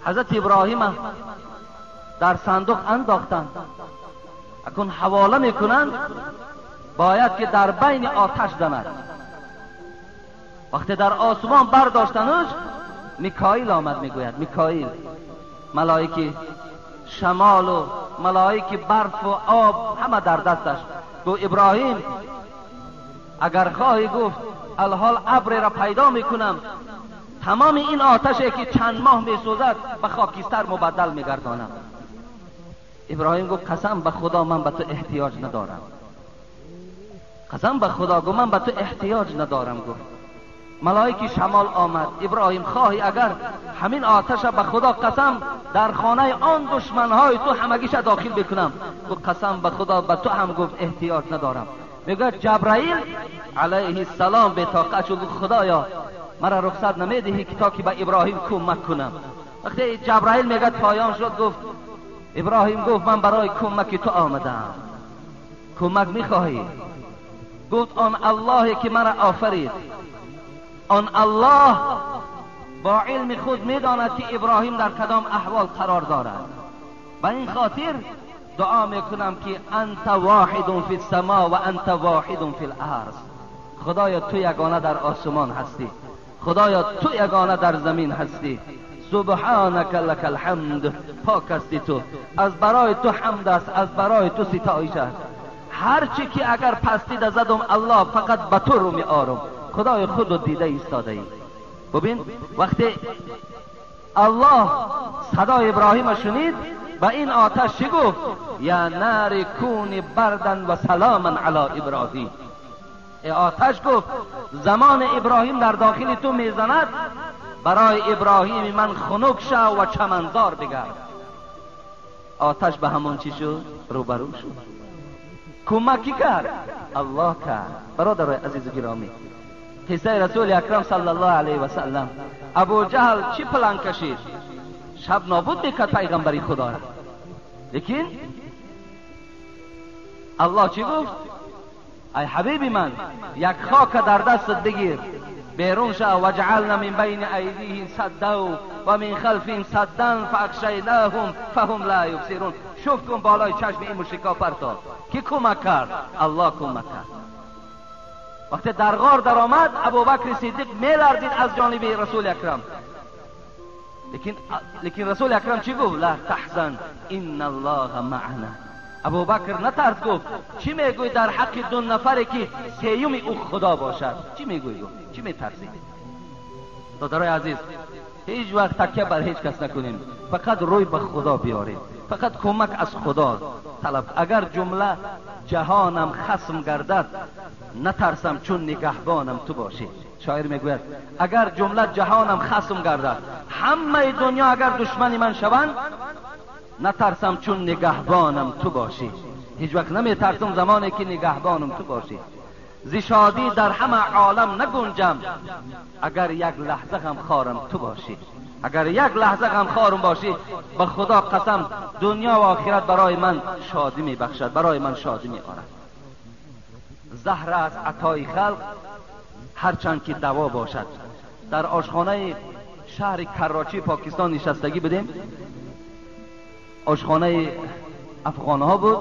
Speaker 1: ҳазрати Иброҳима дар сандуқ андохтанд, акун ҳавола мекунанд, бояд ки дар байни оташ занад. Вақте дар осмон бардоштанаш, Микоил омад, мегӯяд Микоил, малоики шамолу малоики барфу об ҳама дар дасташ. Гуфт Иброҳим агар хоҳӣ, гуфт алҳол абреро пайдо мекунам, тамоми ин оташе ки чанд моҳ месӯзад ба хокистар мубаддал мегардонам. Иброҳим гуфт қасам ба Худо ман ба ту эҳтиёҷ надорам, қасам ба Худо гуфт ман ба ту эҳтиёҷ надорам. Гуфт малоики шамол омад, Иброҳим хоҳӣ агар ҳамин оташа ба Худо қасам дар хонаи он душманҳои ту ҳамагиша дохил бикунам. Гуфт қасам ба Худо ба ту ҳам гуфт эҳтиёҷ надорам. Мегӯяд Ҷабраил алайҳиссалом бетоқат шуд, гуфт Худоё مرا رخصت نمیدهی که تا که به ابراهیم کمک کنم. وقتی جبرائیل میگه پایان شد، گفت ابراهیم، گفت من برای کمک تو آمدم، کمک میخواهی؟ گفت آن اللهی که مرا آفرید، آن الله با علم خود میداند که ابراهیم در کدام احوال قرار دارد. به این خاطر دعا میکنم که انت واحد فی السما و انت واحد فی الارض. خدایا تو یگانه در آسمان هستی، خدایا تو یگانه در زمین هستی. سبحانک لک الحمد، پاک هستی تو، از برای تو حمد است، از برای تو ستایش است. هرچی که اگر پستی زدم الله فقط به تو رو می آرم، خدای خود دیده ایستاده ای. ببین وقتی الله صدای ابراهیم شنید و این آتش چی گفت؟ یا نار کونی بردن و سلاما علی ابراهیم. ای آتش گفت زمان ابراهیم در داخل تو میزند، برای ابراهیم من خنک شو و چمنزار بگرد. آتش به همون چی شد؟ روبرو شد. کمکی کرد؟ الله کرد. برادرای عزیز و گرامی، قصه رسول اکرم صلی الله علیه و سلم، ابو جهل چی پلان کشید؟ شب نابود میکرد پیغمبری خدا را. لیکن الله چی گفت؟ ای حبیب من، یک خاک در دستت بگیر، بیرون شو، وجعلنا من بین ایدیهم سدا و من خلفهم سدا فاغشیناهم فهم لا یبصرون. شوف کن بالای چشم این مشرکا پرتاب. کی کمک کرد؟ الله کمک کرد. وقتی در غار در آمد، ابوبکر صدیق میلرزید از جانب رسول اکرم. لیکن رسول اکرم چی گفت؟ لا تحزن ان الله معنا. ابوبکر نترس، گفت چی میگوی در حق دو نفری که سیوم او خدا باشد؟ چی میگوی؟ گفت چی میترسی؟ دادرای عزیز، هیچ وقت تکیه بر هیچ کس نکنیم، فقط روی به خدا بیاریم، فقط کمک از خدا طلب. اگر جمله جهانم خصم گردد، نترسم چون نگهبانم تو باشی. شاعر میگوید اگر جمله جهانم خصم گردد، همه دنیا اگر دشمن من شوند، نترسم چون نگهبانم تو باشی. هیچ وقت نمیترسم زمانی که نگهبانم تو باشی. ز شادی در همه عالم نگنجم، اگر یک لحظه غم خارم تو باشی. اگر یک لحظه غم خارم باشی، به خدا قسم دنیا و آخرت برای من شادی میبخشد، برای من شادی میآورد. زهر از عطای خلق هرچند که دوا باشد. در آشخانه شهر کراچی پاکستان نشستگی بودیم، آشخانه افغانها بود.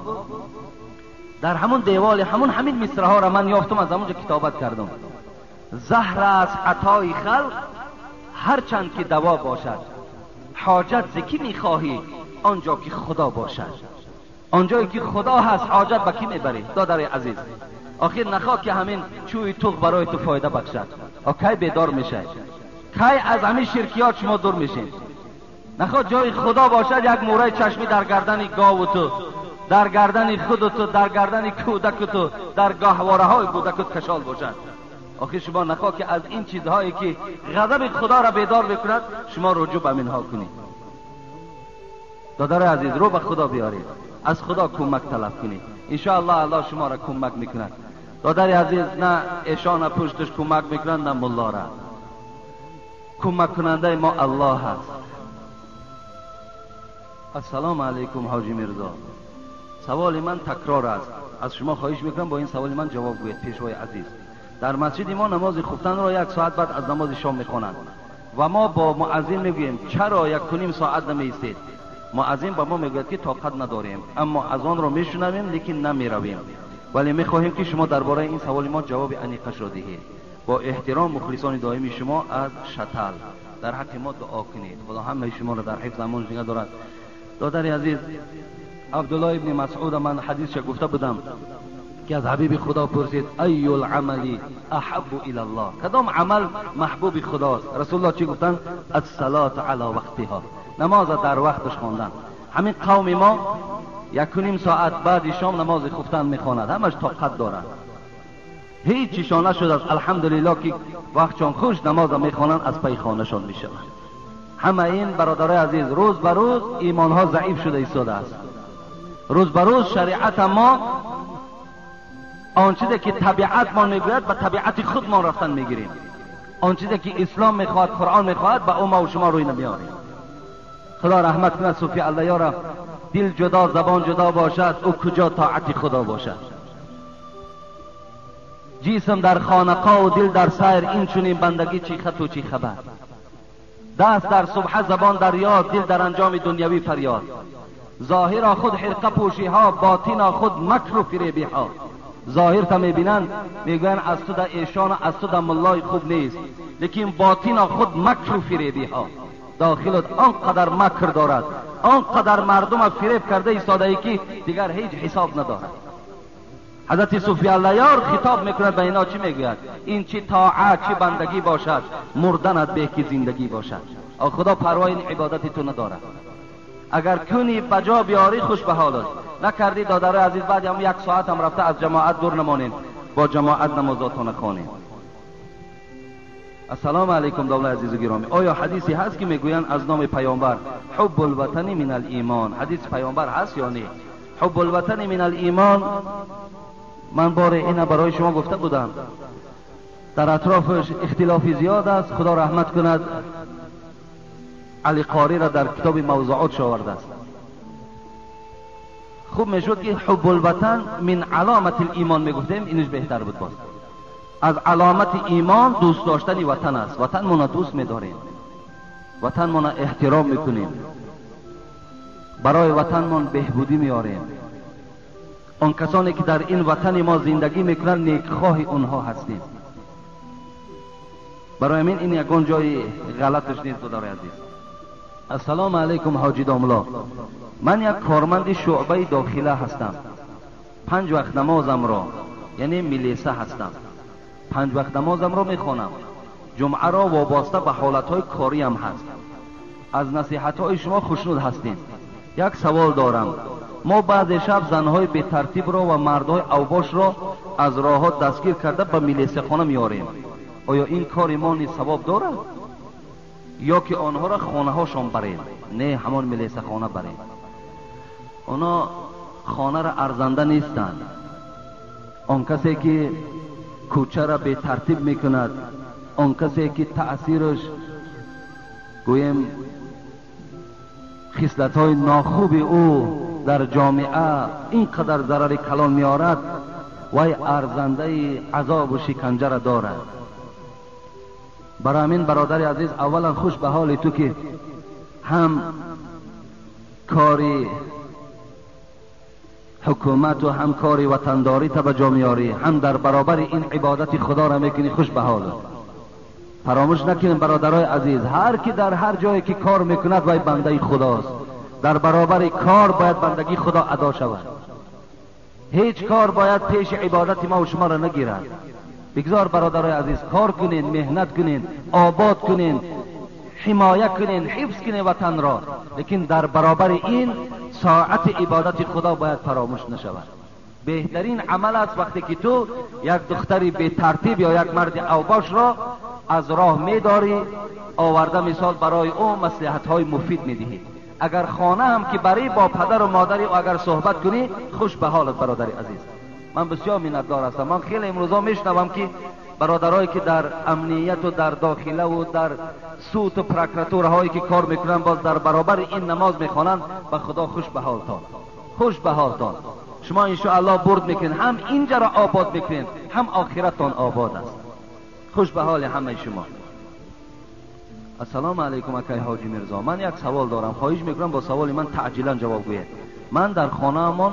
Speaker 1: در همون دیوال همون همین مصرع ها را من یافتم، از همونجا کتابت کردم. زهر از عطای خلق هرچند که دوا باشد، حاجت ز کی میخواهی آنجا که خدا باشد. آنجایی که خدا هست حاجت به کی میبری؟ دادر عزیز، آخر نخواه که همین چوی توغ برای تو فایده بخشد. کی بیدار میشه؟ کی از همین شرکیات شما دور میشین؟ نخواه جای خدا باشد یک موره چشمی در گردن گاو تو، در گردن خود تو، در گردن کودک تو، در گاهواره های کودکت کشال باشد. آخر شما نخواه که از این چیزهایی که غضب خدا را بیدار بکند شما رجوع به منها کنید. دادر عزیز، رو به خدا بیارید، از خدا کمک طلب کنید، انشاءالله الله شما را کمک میکند. دادر عزیز، نه ایشان پشتش کمک میکنند نه ملا را. کمک کننده ما الله هست. السلام علیکم حاجی میرزا، سوال من تکرار است، از شما خواهش میکنم با این سوال من جواب گویید. پیشوای عزیز، در مسجد ما نماز خفتن را 1 ساعت بعد از نماز شام میخوانند و ما با مؤذن میگوییم چرا 1.5 ساعت نمیایستید؟ مؤذن با ما میگوید که طاقت نداریم، اما اذان را میشنویم لیکن نمیرویم، ولی میخواهیم که شما درباره این سوال ما جواب انیقش را دهید. با احترام مخلصان دائمی شما از شتل، در حق ما دعا کنید. خدا همه شما را در حفظ امان نگه دارد. دادر عزیز، عبدالله ابن مسعود من حدیثش گفته بودم که از حبیب خدا پرسید ای العمل احب الی الله، کدام عمل محبوب خداست؟ رسول الله چی گفتن؟ الصلاة علی وقتها، نماز در وقتش خواندن. همین قوم ما 1.5 ساعت بعد شام نماز خفتن میخواند، همش طاقت دارند، هیچ چیشان نشد است. الحمدلله که وقتشان خوش نماز میخوانند، از پی خانهشان میشوند. همه این برادرای عزیز، روز به روز ایمانها ضعیف شده ایستاده است. روز به روز شریعت ما آن چیزی که طبیعت ما میگوید به طبیعت خود ما رفتن میگیریم. آن چیزی که اسلام میخواهد، قرآن میخواهد، به او ما و شما روی نمیاریم. خدا رحمت کند صوفی الله یارا، دل جدا زبان جدا باشد، او کجا طاعت خدا باشد. جسم در خانقاه و دل در سیر، این چنین بندگی چی خط و چی خبر. دست در سبحه زبان در یاد، دل در انجام دنیوی فریاد. ظاهرا خود حرقه پوشی ها، باطنا خود مکر و فریبی ها. ظاهر تا میبینند میگویند از تو در ایشان، از تو در ملای خوب نیست، لیکن باطنا خود مکر و فریبی ها. داخلت آنقدر مکر دارد، آنقدر مردم فریب کرده ایستاده ای که دیگر هیچ حساب ندارد. حضرت صوفی الله یار خطاب میکند به اینا، چی میگوید؟ این چی طاعت چی بندگی باشد، مردنت به که زندگی باشد. خدا پروای این عبادت تو ندارد. اگر کنی بجا بیاری خوش به حالت، نکردی دادرای عزیز بعد هم یک ساعت هم رفته از جماعت دور نمانین، با جماعت نمازاتان خوانین. السلام علیکم دولت عزیز و گرامی، آیا حدیثی هست که میگویند از نام پیامبر حب الوطن من الایمان؟ حدیث پیامبر هست یا نه؟ حب الوطن من الایمان، من بار اینا برای شما گفته بودم، در اطرافش اختلافی زیاد است. خدا رحمت کند علی قاری را در کتاب موضوعات آورده است. خوب میشد که حب الوطن من علامت الایمان میگفتیم، اینش بهتر بود. باز از علامت ایمان دوست داشتن وطن است. وطن مون دوست میداریم، وطن مون احترام میکنیم، برای وطن مون بهبودی میاریم. آن کسانی که در این وطن ما زندگی میکنند نیکخواه اونها هستیم. برای من این یکان جای غلطش نیست برادر عزیز. السلام علیکم حاجی داملا، من یک کارمند شعبه داخله هستم. 5 وقت نمازم را، یعنی میلیسه هستم، 5 وقت نمازم را میخوانم. جمعه را وابسته به حالتهای کاریم هست. از نصیحتهای شما خوشنود هستیم. یک سوال دارم، ما بعض شب زنهای به ترتیب را و مردهای اوباش را از راه دستگیر کرده به میلیسه خانه میاریم. آیا این کار ما نیز ثواب دارد یا که آنها را خانه هاشان بریم؟ نه، همان میلیسه خانه بریم. آنها خانه را ارزنده نیستند. آن کسی که کوچه را به ترتیب میکند، آن کسی که تأثیرش گویم خصلت های ناخوب او در جامعه اینقدر ضرر کلان میارد، وی ارزنده عذاب و شکنجه را دارد. برای همین برادر عزیز، اولا خوش به حال تو که هم کاری حکومت و هم کاری وطنداری تا به جا میاری، هم در برابر این عبادت خدا را میکنی. خوش به حالت. فراموش نکنیم برادرای عزیز، هر کی در هر جایی که کار میکند وی بنده خداست. در برابر کار باید بندگی خدا ادا شود. هیچ کار باید پیش عبادت ما و شما را نگیرد. بگذار برادرای عزیز کار کنین، مهنت کنین، آباد کنین، حمایه کنین، حفظ کنین وطن را، لیکن در برابر این ساعت عبادت خدا باید فراموش نشود. بهترین عمل است وقتی که تو یک دختری به ترتیب یا یک مرد اوباش را از راه میداری، آورده مثال برای او مصلحت های مفید میدهی. اگر خانه هم که برای با پدر و مادری و اگر صحبت کنی، خوش به حالت برادر عزیز. من بسیار منتدار هستم. من خیلی امروزا میشنوم که برادرایی که در امنیت و در داخله و در سوت و پرکراتورهایی که کار میکنن باز در برابر این نماز میخوانند. به خدا خوش به حالتان، خوش به حالتان. شما انشاءالله برد میکنین، هم اینجا را آباد میکنین، هم آخرتان آباد است. خوش به حال همه شما. السلام علیکم اکای حاجی میرزا، من یک سوال دارم، خواهش میکنم با سوال من تعجیلا جواب گوید. من در خانه‌مان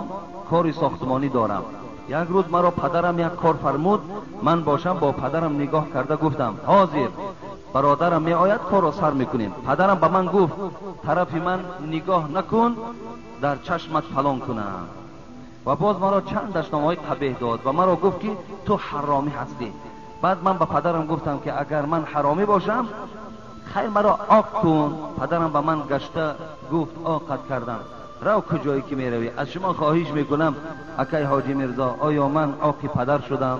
Speaker 1: کاری ساختمانی دارم. یک روز مرا پدرم یک کار فرمود، من باشم با پدرم نگاه کرده گفتم حاضر، برادرم می آید کار را سر میکنیم. پدرم به من گفت طرف من نگاه نکن، در چشمت فلان کنم. و باز مرا چند دشنامه‌های قبیح داد و مرا گفت که تو حرامی هستی. بعد من به پدرم گفتم که اگر من حرامی باشم خیر مرا آق کن. پدرم به من گشته گفت آقت کردم، رو کجایی که میروی. از شما خواهش میکنم اکای حاجی میرزا، آیا من آق پدر شدم؟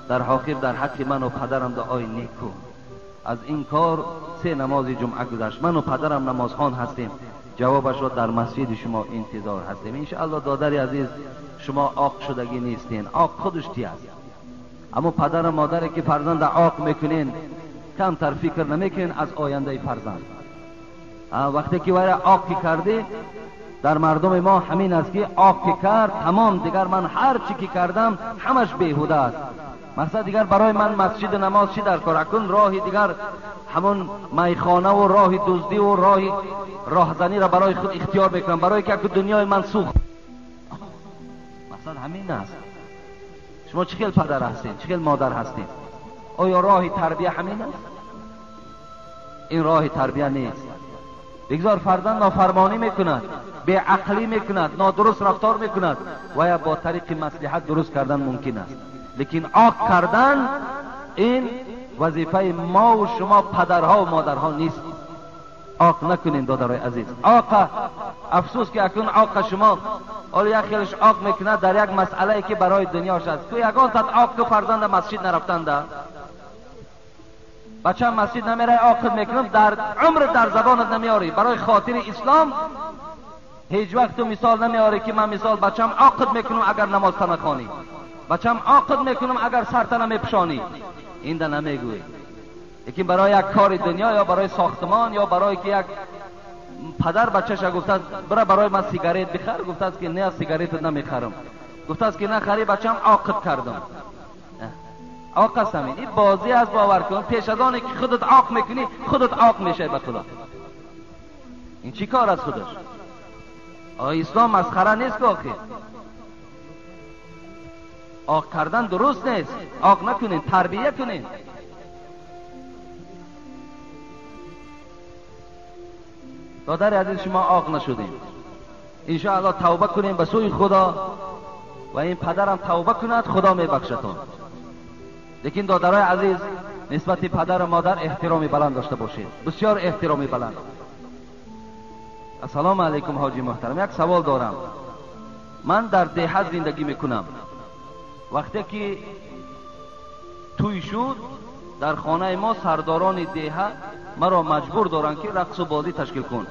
Speaker 1: در آخر در حق من و پدرم دعای نیک کن. از این کار 3 نماز جمعه گذشت. من و پدرم نمازخوان هستیم. جوابش را در مسجد شما انتظار هستیم. انشاءالله دادر عزیز، شما آق شدگی نیستین، آق خودش تی است. اما پدر و مادری که فرزند آق میکنین، Камтар фикр намекунед аз ояндаи фарзанд. Вақте ки вайра оқ ки кардӣ, дар мардуми мо ҳамин аст ки оқ ки кард, тамом, дигар ман ҳар чӣ ки кардам ҳамаш беҳуда аст. Масалан дигар барои ман масҷиду намоз чӣ дар кор? Акун роҳи дигар ҳамон майхонаву роҳи дуздиву роҳи роҳзаниро барои худ ихтиёр мекунам, барои ки аку дунёи ман сӯхт. Масалан ҳамин аст. Шумо чӣ хел падар ҳастед, чӣ хел модар ҳастед? Оё роҳи тарбия ҳамин аст? Ин роҳи тарбия нест. Бигзор фарзанд нофармонӣ мекунад, беақлӣ мекунад, нодуруст рафтор мекунад, ва ё бо тариқи маслиҳат дуруст кардан мумкин аст. Лекин оқ кардан ин вазифаи мо ва шумо падарҳо ва модарҳо нест. Оқ накунем додарои азиз. Оқа афсӯс ки акнун оқа шумо ҳоло як хелаш оқ мекунад дар як масъалае ки барои дунёш аст. Ку ягон сат оқ ку фарзанда масҷид нарафтанда, бача масҷид намерай, оқит мекунам, дар умр дар забонат намеорӣ. Барои хотири ислом ҳеҷ вақт ту мисол намеорӣ ки ман мисол бачам оқит мекунам агар намозта нахонӣ, бачам оқит мекунам агар сарта намепӯшонӣ. Инда намегӯӣ. Лекин барои як кори дунё ё барои сохтмон ё барои ки як падар бачаша гуфтааст бира барои ман сигарет бихар, гуфтааст ки не, сигаретат намехарам, гуфтааст ки нахари бачам оқит кардам. Оқ аст ҳамин. Ин бозӣ аст, бовар кун. Пеш аз оне ки худат оқ мекунӣ, худат оқ мешавӣ ба худо. Ин чӣ кор аст худаш? Ислом масхара нест ки охир. Оқ кардан дуруст нест. Оқ накунед, тарбия кунед. Додари азиз, шумо оқ нашудем. Иншоаллоҳ тавба кунем ба сӯи Худо ва ин падарам тавба кунад, Худо мебахшатон. Лекин додарои азиз, нисбати падару модар эҳтироми баланд дошта бошед, бисёр эҳтироми баланд. Ассалому алайкум ҳоҷи муҳтарам, як савол дорам. Ман дар деҳа зиндагӣ мекунам. Вақте ки тӯй шуд, дар хонаи мо сардорони деҳа маро маҷбур доранд ки рақсу бозӣ ташкил кун.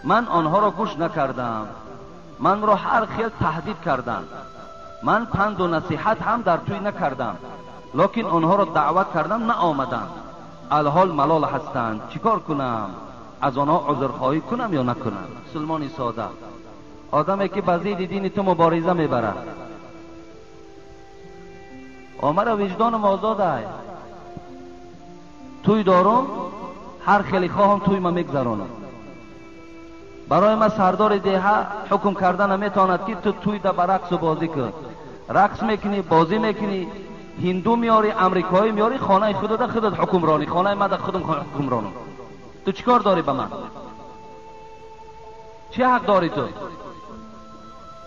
Speaker 1: Ман онҳоро гӯш накардам. Манро ҳар хел таҳдид карданд. Ман панду насиҳат ҳам дар тӯй накардам, лекин онҳоро даъват кардам, наомаданд. Алҳол малол ҳастанд. Чӣ кор кунам? Аз онҳо узрхоҳӣ кунам ё накунам? Мусулмони сода, одаме ки ба зидди дини ту мубориза мебарад, омара виҷдонам озод ай. Тӯй дорум, ҳар хеле хоҳам тӯй ма мегзаронам. Барои ма сардори деҳа ҳукм карда наметавонад ки ту тӯйда ба рақсу бозӣ кун. Рақс мекунӣ, бозӣ мекунӣ, ҳинду меорӣ, амрикоӣ меорӣ, хонаи худада худат ҳукмронӣ, хонаи мада худам ҳукмронам. Ту чӣ кор дорӣ ба ман? Чӣ ҳақ дорӣ ту?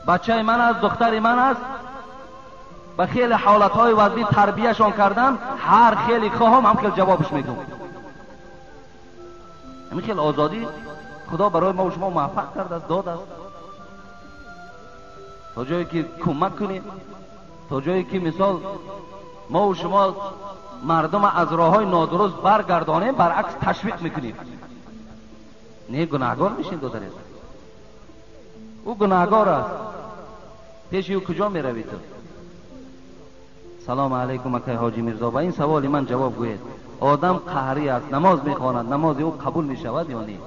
Speaker 1: Бачаи ман аст, духтари ман аст. Ба хеле ҳолатҳои вазъӣ тарбияшон кардам, ҳар хеле хоҳам ҳам хел ҷавобш мегӯм. Ҳамин хел озодӣ Худо барои мо ва шумо муваффақ кардааст, додааст. То ҷое ки кӯмак кунем, то ҷое ки мисол мо ва шумо мардум аз роҳҳои нодуруст баргардонем, баръакс ташвиқ мекунем. Не, гунаҳгор мешем додари азиз. Ӯ гунаҳгор аст. Пеши ӯ куҷо меравӣ ту? Салому алайкум акай ҳоҷи Мирзо, ба ин саволи ман ҷавоб гӯед. Одам қаҳрӣ аст, намоз мехонад, намози ӯ қабул мешавад ё не?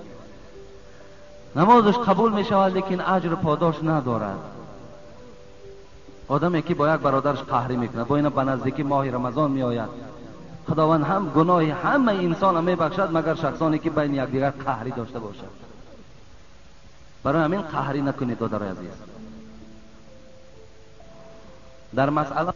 Speaker 1: Намозаш қабул мешавад, лекин аҷру подош надорад. Одаме ки бо як бародараш қаҳрӣ мекунад, бо ина ба наздикӣ моҳи Рамазон меояд, Худованд ҳам гуноҳи ҳамаи инсонро мебахшад, магар шахсоне ки байни якдигар қаҳрӣ дошта бошад. Барои ҳамин қаҳрӣ накунед додарои азиз. Дар масъала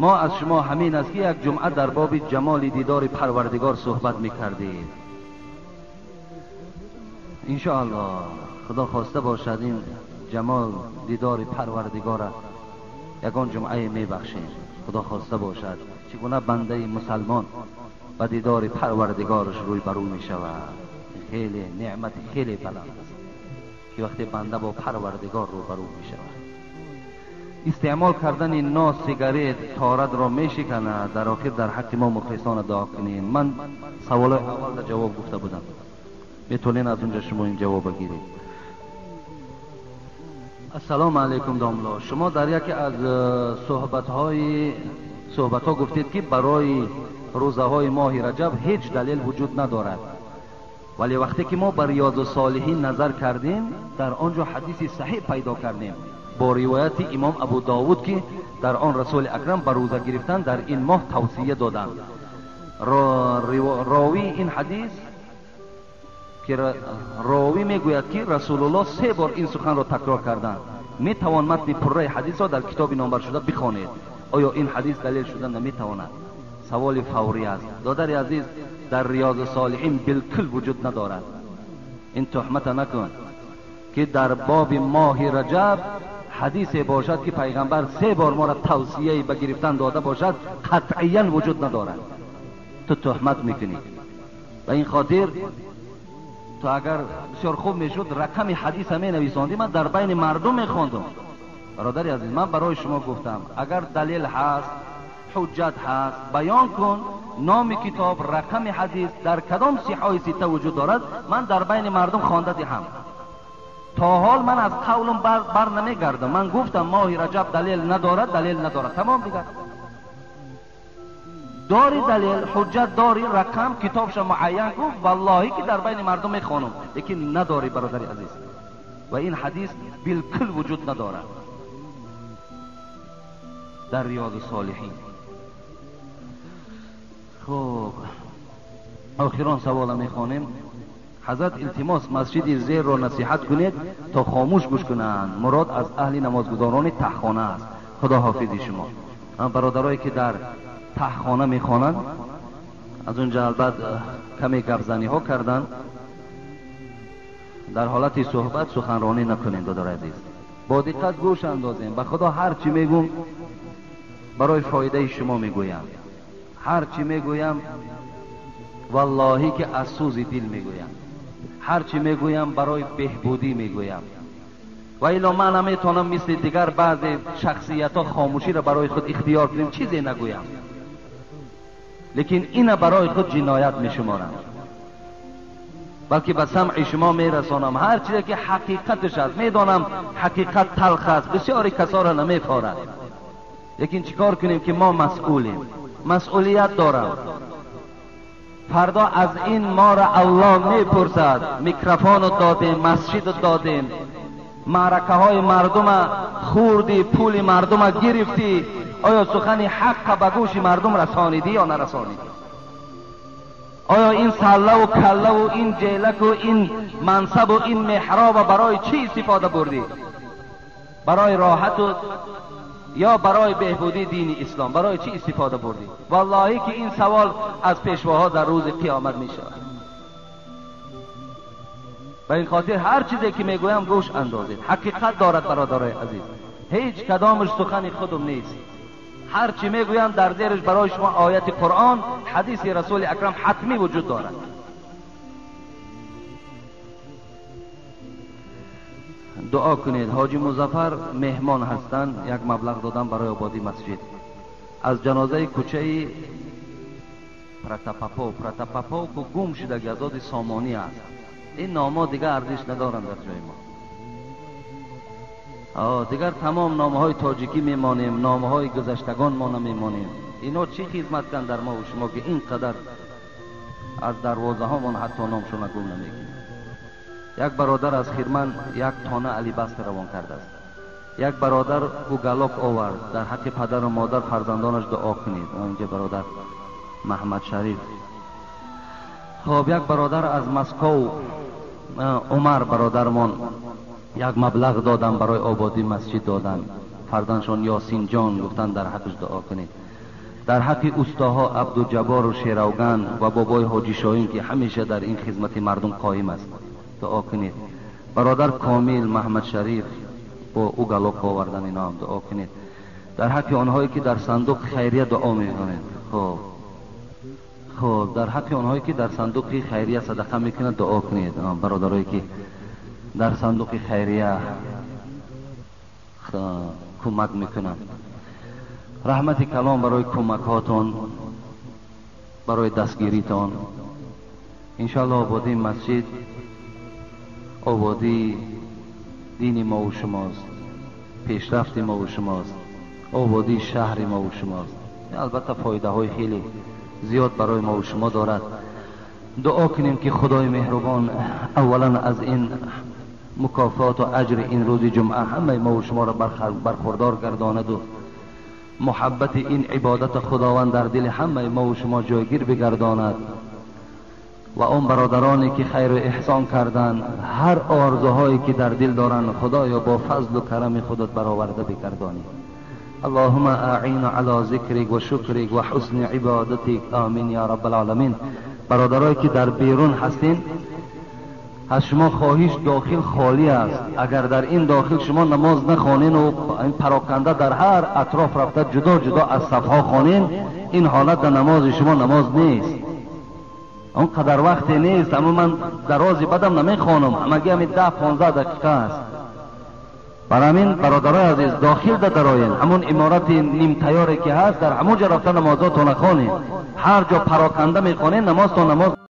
Speaker 1: мо аз шумо ҳамин аст ки як ҷумъа дар боби ҷамоли дидори Парвардигор суҳбат мекардем. Иншоаллоҳ Худо хоста бошад ин ҷамол дидори Парвардигора ягон ҷумъае мебахшем. Худо хоста бошад чӣ гуна бандаи мусалмон ба дидори Парвардигораш рӯй ба рӯ мешавад. Хеле неъмати хеле баланд аст ки вақте банда бо Парвардигор рӯ ба рӯ мешавад. Истеъмол кардани нос, сигарет торатро мешиканад. Дар охир дар ҳаққи мо мухлисона дуо кунем. Ман саволои аввалда ҷавоб гуфта будам. Метавонед аз унҷа шумо ин ҷавоб гиред. Ассалому алайкум домла. Шумо дар яке аз суҳбатҳо гуфтед ки барои рӯзаҳои моҳи Раҷаб ҳеҷ далел вуҷуд надорад. Вале вақте ки мо ба Риёзу Солиҳин назар кардем, дар он ҷо ҳадиси саҳеҳ пайдо кардем бо ривояти имом Абу Довуд ки дар он Расули Акрам ба рӯза гирифтан дар ин моҳ тавсия доданд. Ровии ин ҳадис ки ровӣ мегӯяд ки Расулуллоҳ се бор ин суханро такрор карданд. Метавон матни пурраи ҳадисро дар китоби номбаршуда бихонед. Оё ин ҳадис далел шуда наметавонад? Саволи фаврӣ аст. Додари азиз, дар Риёзу Солиҳин билкул вуҷуд надорад. Ин туҳмата накун ки дар боби моҳи Раҷаб ҳадисе бошад ки пайғамбар се бор моро тавсияи ба гирифтан дода бошад, қатъиян вуҷуд надорад. Ту туҳмат мекунӣ. Ба ин хотир ту агар бисёр хуб мешуд рақами ҳадиса менависондӣ, ман дар байни мардум мехондум. Бародари азиз, ман барои шумо гуфтам, агар далел ҳаст, ҳуҷҷат ҳаст, баён кун номи китоб, рақами ҳадис дар кадом сиҳои сита вуҷуд дорад, ман дар байни мардум хонда диҳам. То ҳол ман аз қавлам бар намегардам. Ман гуфтам моҳи Раҷаб далел надорад, далел надорад. Тамом дигар. Дори далел, ҳуҷҷат дори, рақам, китобша муайян кун, валлоҳи ки дар байни мардум мехонам. Лекин надори, бародари азиз. Ва ин ҳадис билкул вуҷуд надорад дар Риёзу Солиҳин. Хуб, охирон савола мехонем. Ҳазрат, илтимос масҷиди зерро насиҳат кунед то хомӯш гӯш кунанд. Мурод аз аҳли намозгузорони таҳхона аст. Худо ҳофизи шумо. Бародарое ки дар таҳхона мехонанд, аз унҷа албат каме гапзаниҳо карданд. Дар ҳолати суҳбат суханронӣ накунем, додари азиз. Бо диққат гӯш андозем. Ба худо ҳар чӣ мегӯм барои фоидаи шумо мегӯям. Ҳар чӣ мегӯям валлоҳӣ ки аз сӯзи дил мегӯям. Ҳар чӣ мегӯям барои беҳбудӣ мегӯям. Ва илло ман наметавонам мисли дигар баъзе шахсиятҳо хомӯширо барои худ ихтиёр кунем, чизе нагӯям. Лекин ина барои худ ҷиноят мешуморам, балки ба самъи шумо мерасонам ҳар чизе ки ҳақиқаташ аст. Медонам ҳақиқат талх аст, бисёри касоро намефорад. Лекин чӣ кор кунем ки мо масъулем, масъулият дорам. Фардо аз ин моро Аллоҳ мепурсад. Микрофону додем, масҷиду додем, маъракаҳои мардума хӯрдӣ, пули мардума гирифтӣ, оё сухани ҳаққа ба гӯши мардум расонидӣ ё нарасонидӣ? Оё ин саллаву каллаву ин ҷелаку ин мансабу ин меҳроба барои чӣ истифода бурдӣ? Барои роҳату ё барои беҳбудии дини ислом? Барои чӣ истифода бурдӣ? Валлоҳӣ ки ин савол аз пешвоҳо дар рӯзи қиёмат мешавад. Ба ин хотир ҳар чизе ки мегӯям гӯш андозед. Ҳақиқат дорад, бародарои азиз. Ҳеҷ кадомаш сухани худум нест. Ҳар чӣ мегӯям дар зераш барои шумо ояти Қуръон, ҳадиси Расули Акрам ҳатмӣ вуҷуд дорад. Дуо кунед. Ҳоҷи Музаффар меҳмон ҳастанд, як маблағ додан барои ободии масҷид. Аз ҷанозаи кӯчаи Протопопов ку гум шудаги аз оди Сомонӣ аст. Ин номҳо дигар арзиш надоранд дар ҷои мо. Дигар тамом номҳои тоҷикӣ мемонем, номҳои гузаштагон мо намемонем. Ино чӣ хизмат канд дар мо ва шумо ки ин қадар аз дарвозаҳомон ҳатто номшона гум намекунем. Як бародар аз Хирман як тона алибастр равон кардааст. Як бародар угалок овард. Дар ҳаққи падару модар фарзандонаш дуо кунед. Инҷа бародар Маҳмад Шариф. Хоб, як бародар аз Москов, Умар бародармон, як маблағ додан барои ободии масҷид додан. Фарзандшон Ёсинҷон гуфтанд дар ҳаққаш дуо кунед. Дар ҳаққи устоҳо Абдуҷабору Шеравган ва бобои Ҳоҷи Шоҳин ки ҳамеша дар ин хизмати мардум қоим аст дуо кунед. Бародар Комил Маҳмад Шариф бо угалок овардан, ино ҳам дуо кунед. Дар ҳаққи онҳое ки дар сандуқи хайрия дуо мекунанд. Хуб, дар ҳаққи онҳое ки дар сандуқи хайрия садақа мекунанд дуо кунед. Бародарое ки дар сандуқи хайрия кӯмак мекунанд. Раҳмати калом барои кӯмакҳотон, барои дастгиритон. Иншоаллоҳ ободии масҷид آبادی دین ما و شماست، پیشرفت ما و شماست، آبادی شهر ما و شماست. البته فایده های خیلی زیاد برای ما و شما دارد. دعا کنیم که خدای مهربان اولا از این مکافات و اجر این روز جمعه همه ما و شما را برخوردار گرداند و محبت این عبادت خداوند در دل همه ما و شما جایگیر بگرداند و اون برادرانی که خیر و احسان کردن، هر آرزوهایی که در دل دارند خدایا با فضل و کرم خودت برآورده بگردانی. اللهم اعین علی ذکرک و شکرک و حسن عبادتک، آمین یا رب العالمین. برادرایی که در بیرون هستین، از شما خواهش داخل خالی است. اگر در این داخل شما نماز نخوانین و این پراکنده در هر اطراف رفته جدا جدا از صفها خوانین، این حالت در نماز شما نماز نیست. اون قدر وقتی نیست، اما من درازی بدم نمیخوانم، همگی همین 10-15 دقیقه است. برای همین برادرای عزیز داخل درآیین، همون عمارت نیم تیاری که هست در همون جا رفته نمازاتون خوانین. هر جا پراکنده میخوانین نمازتون نماز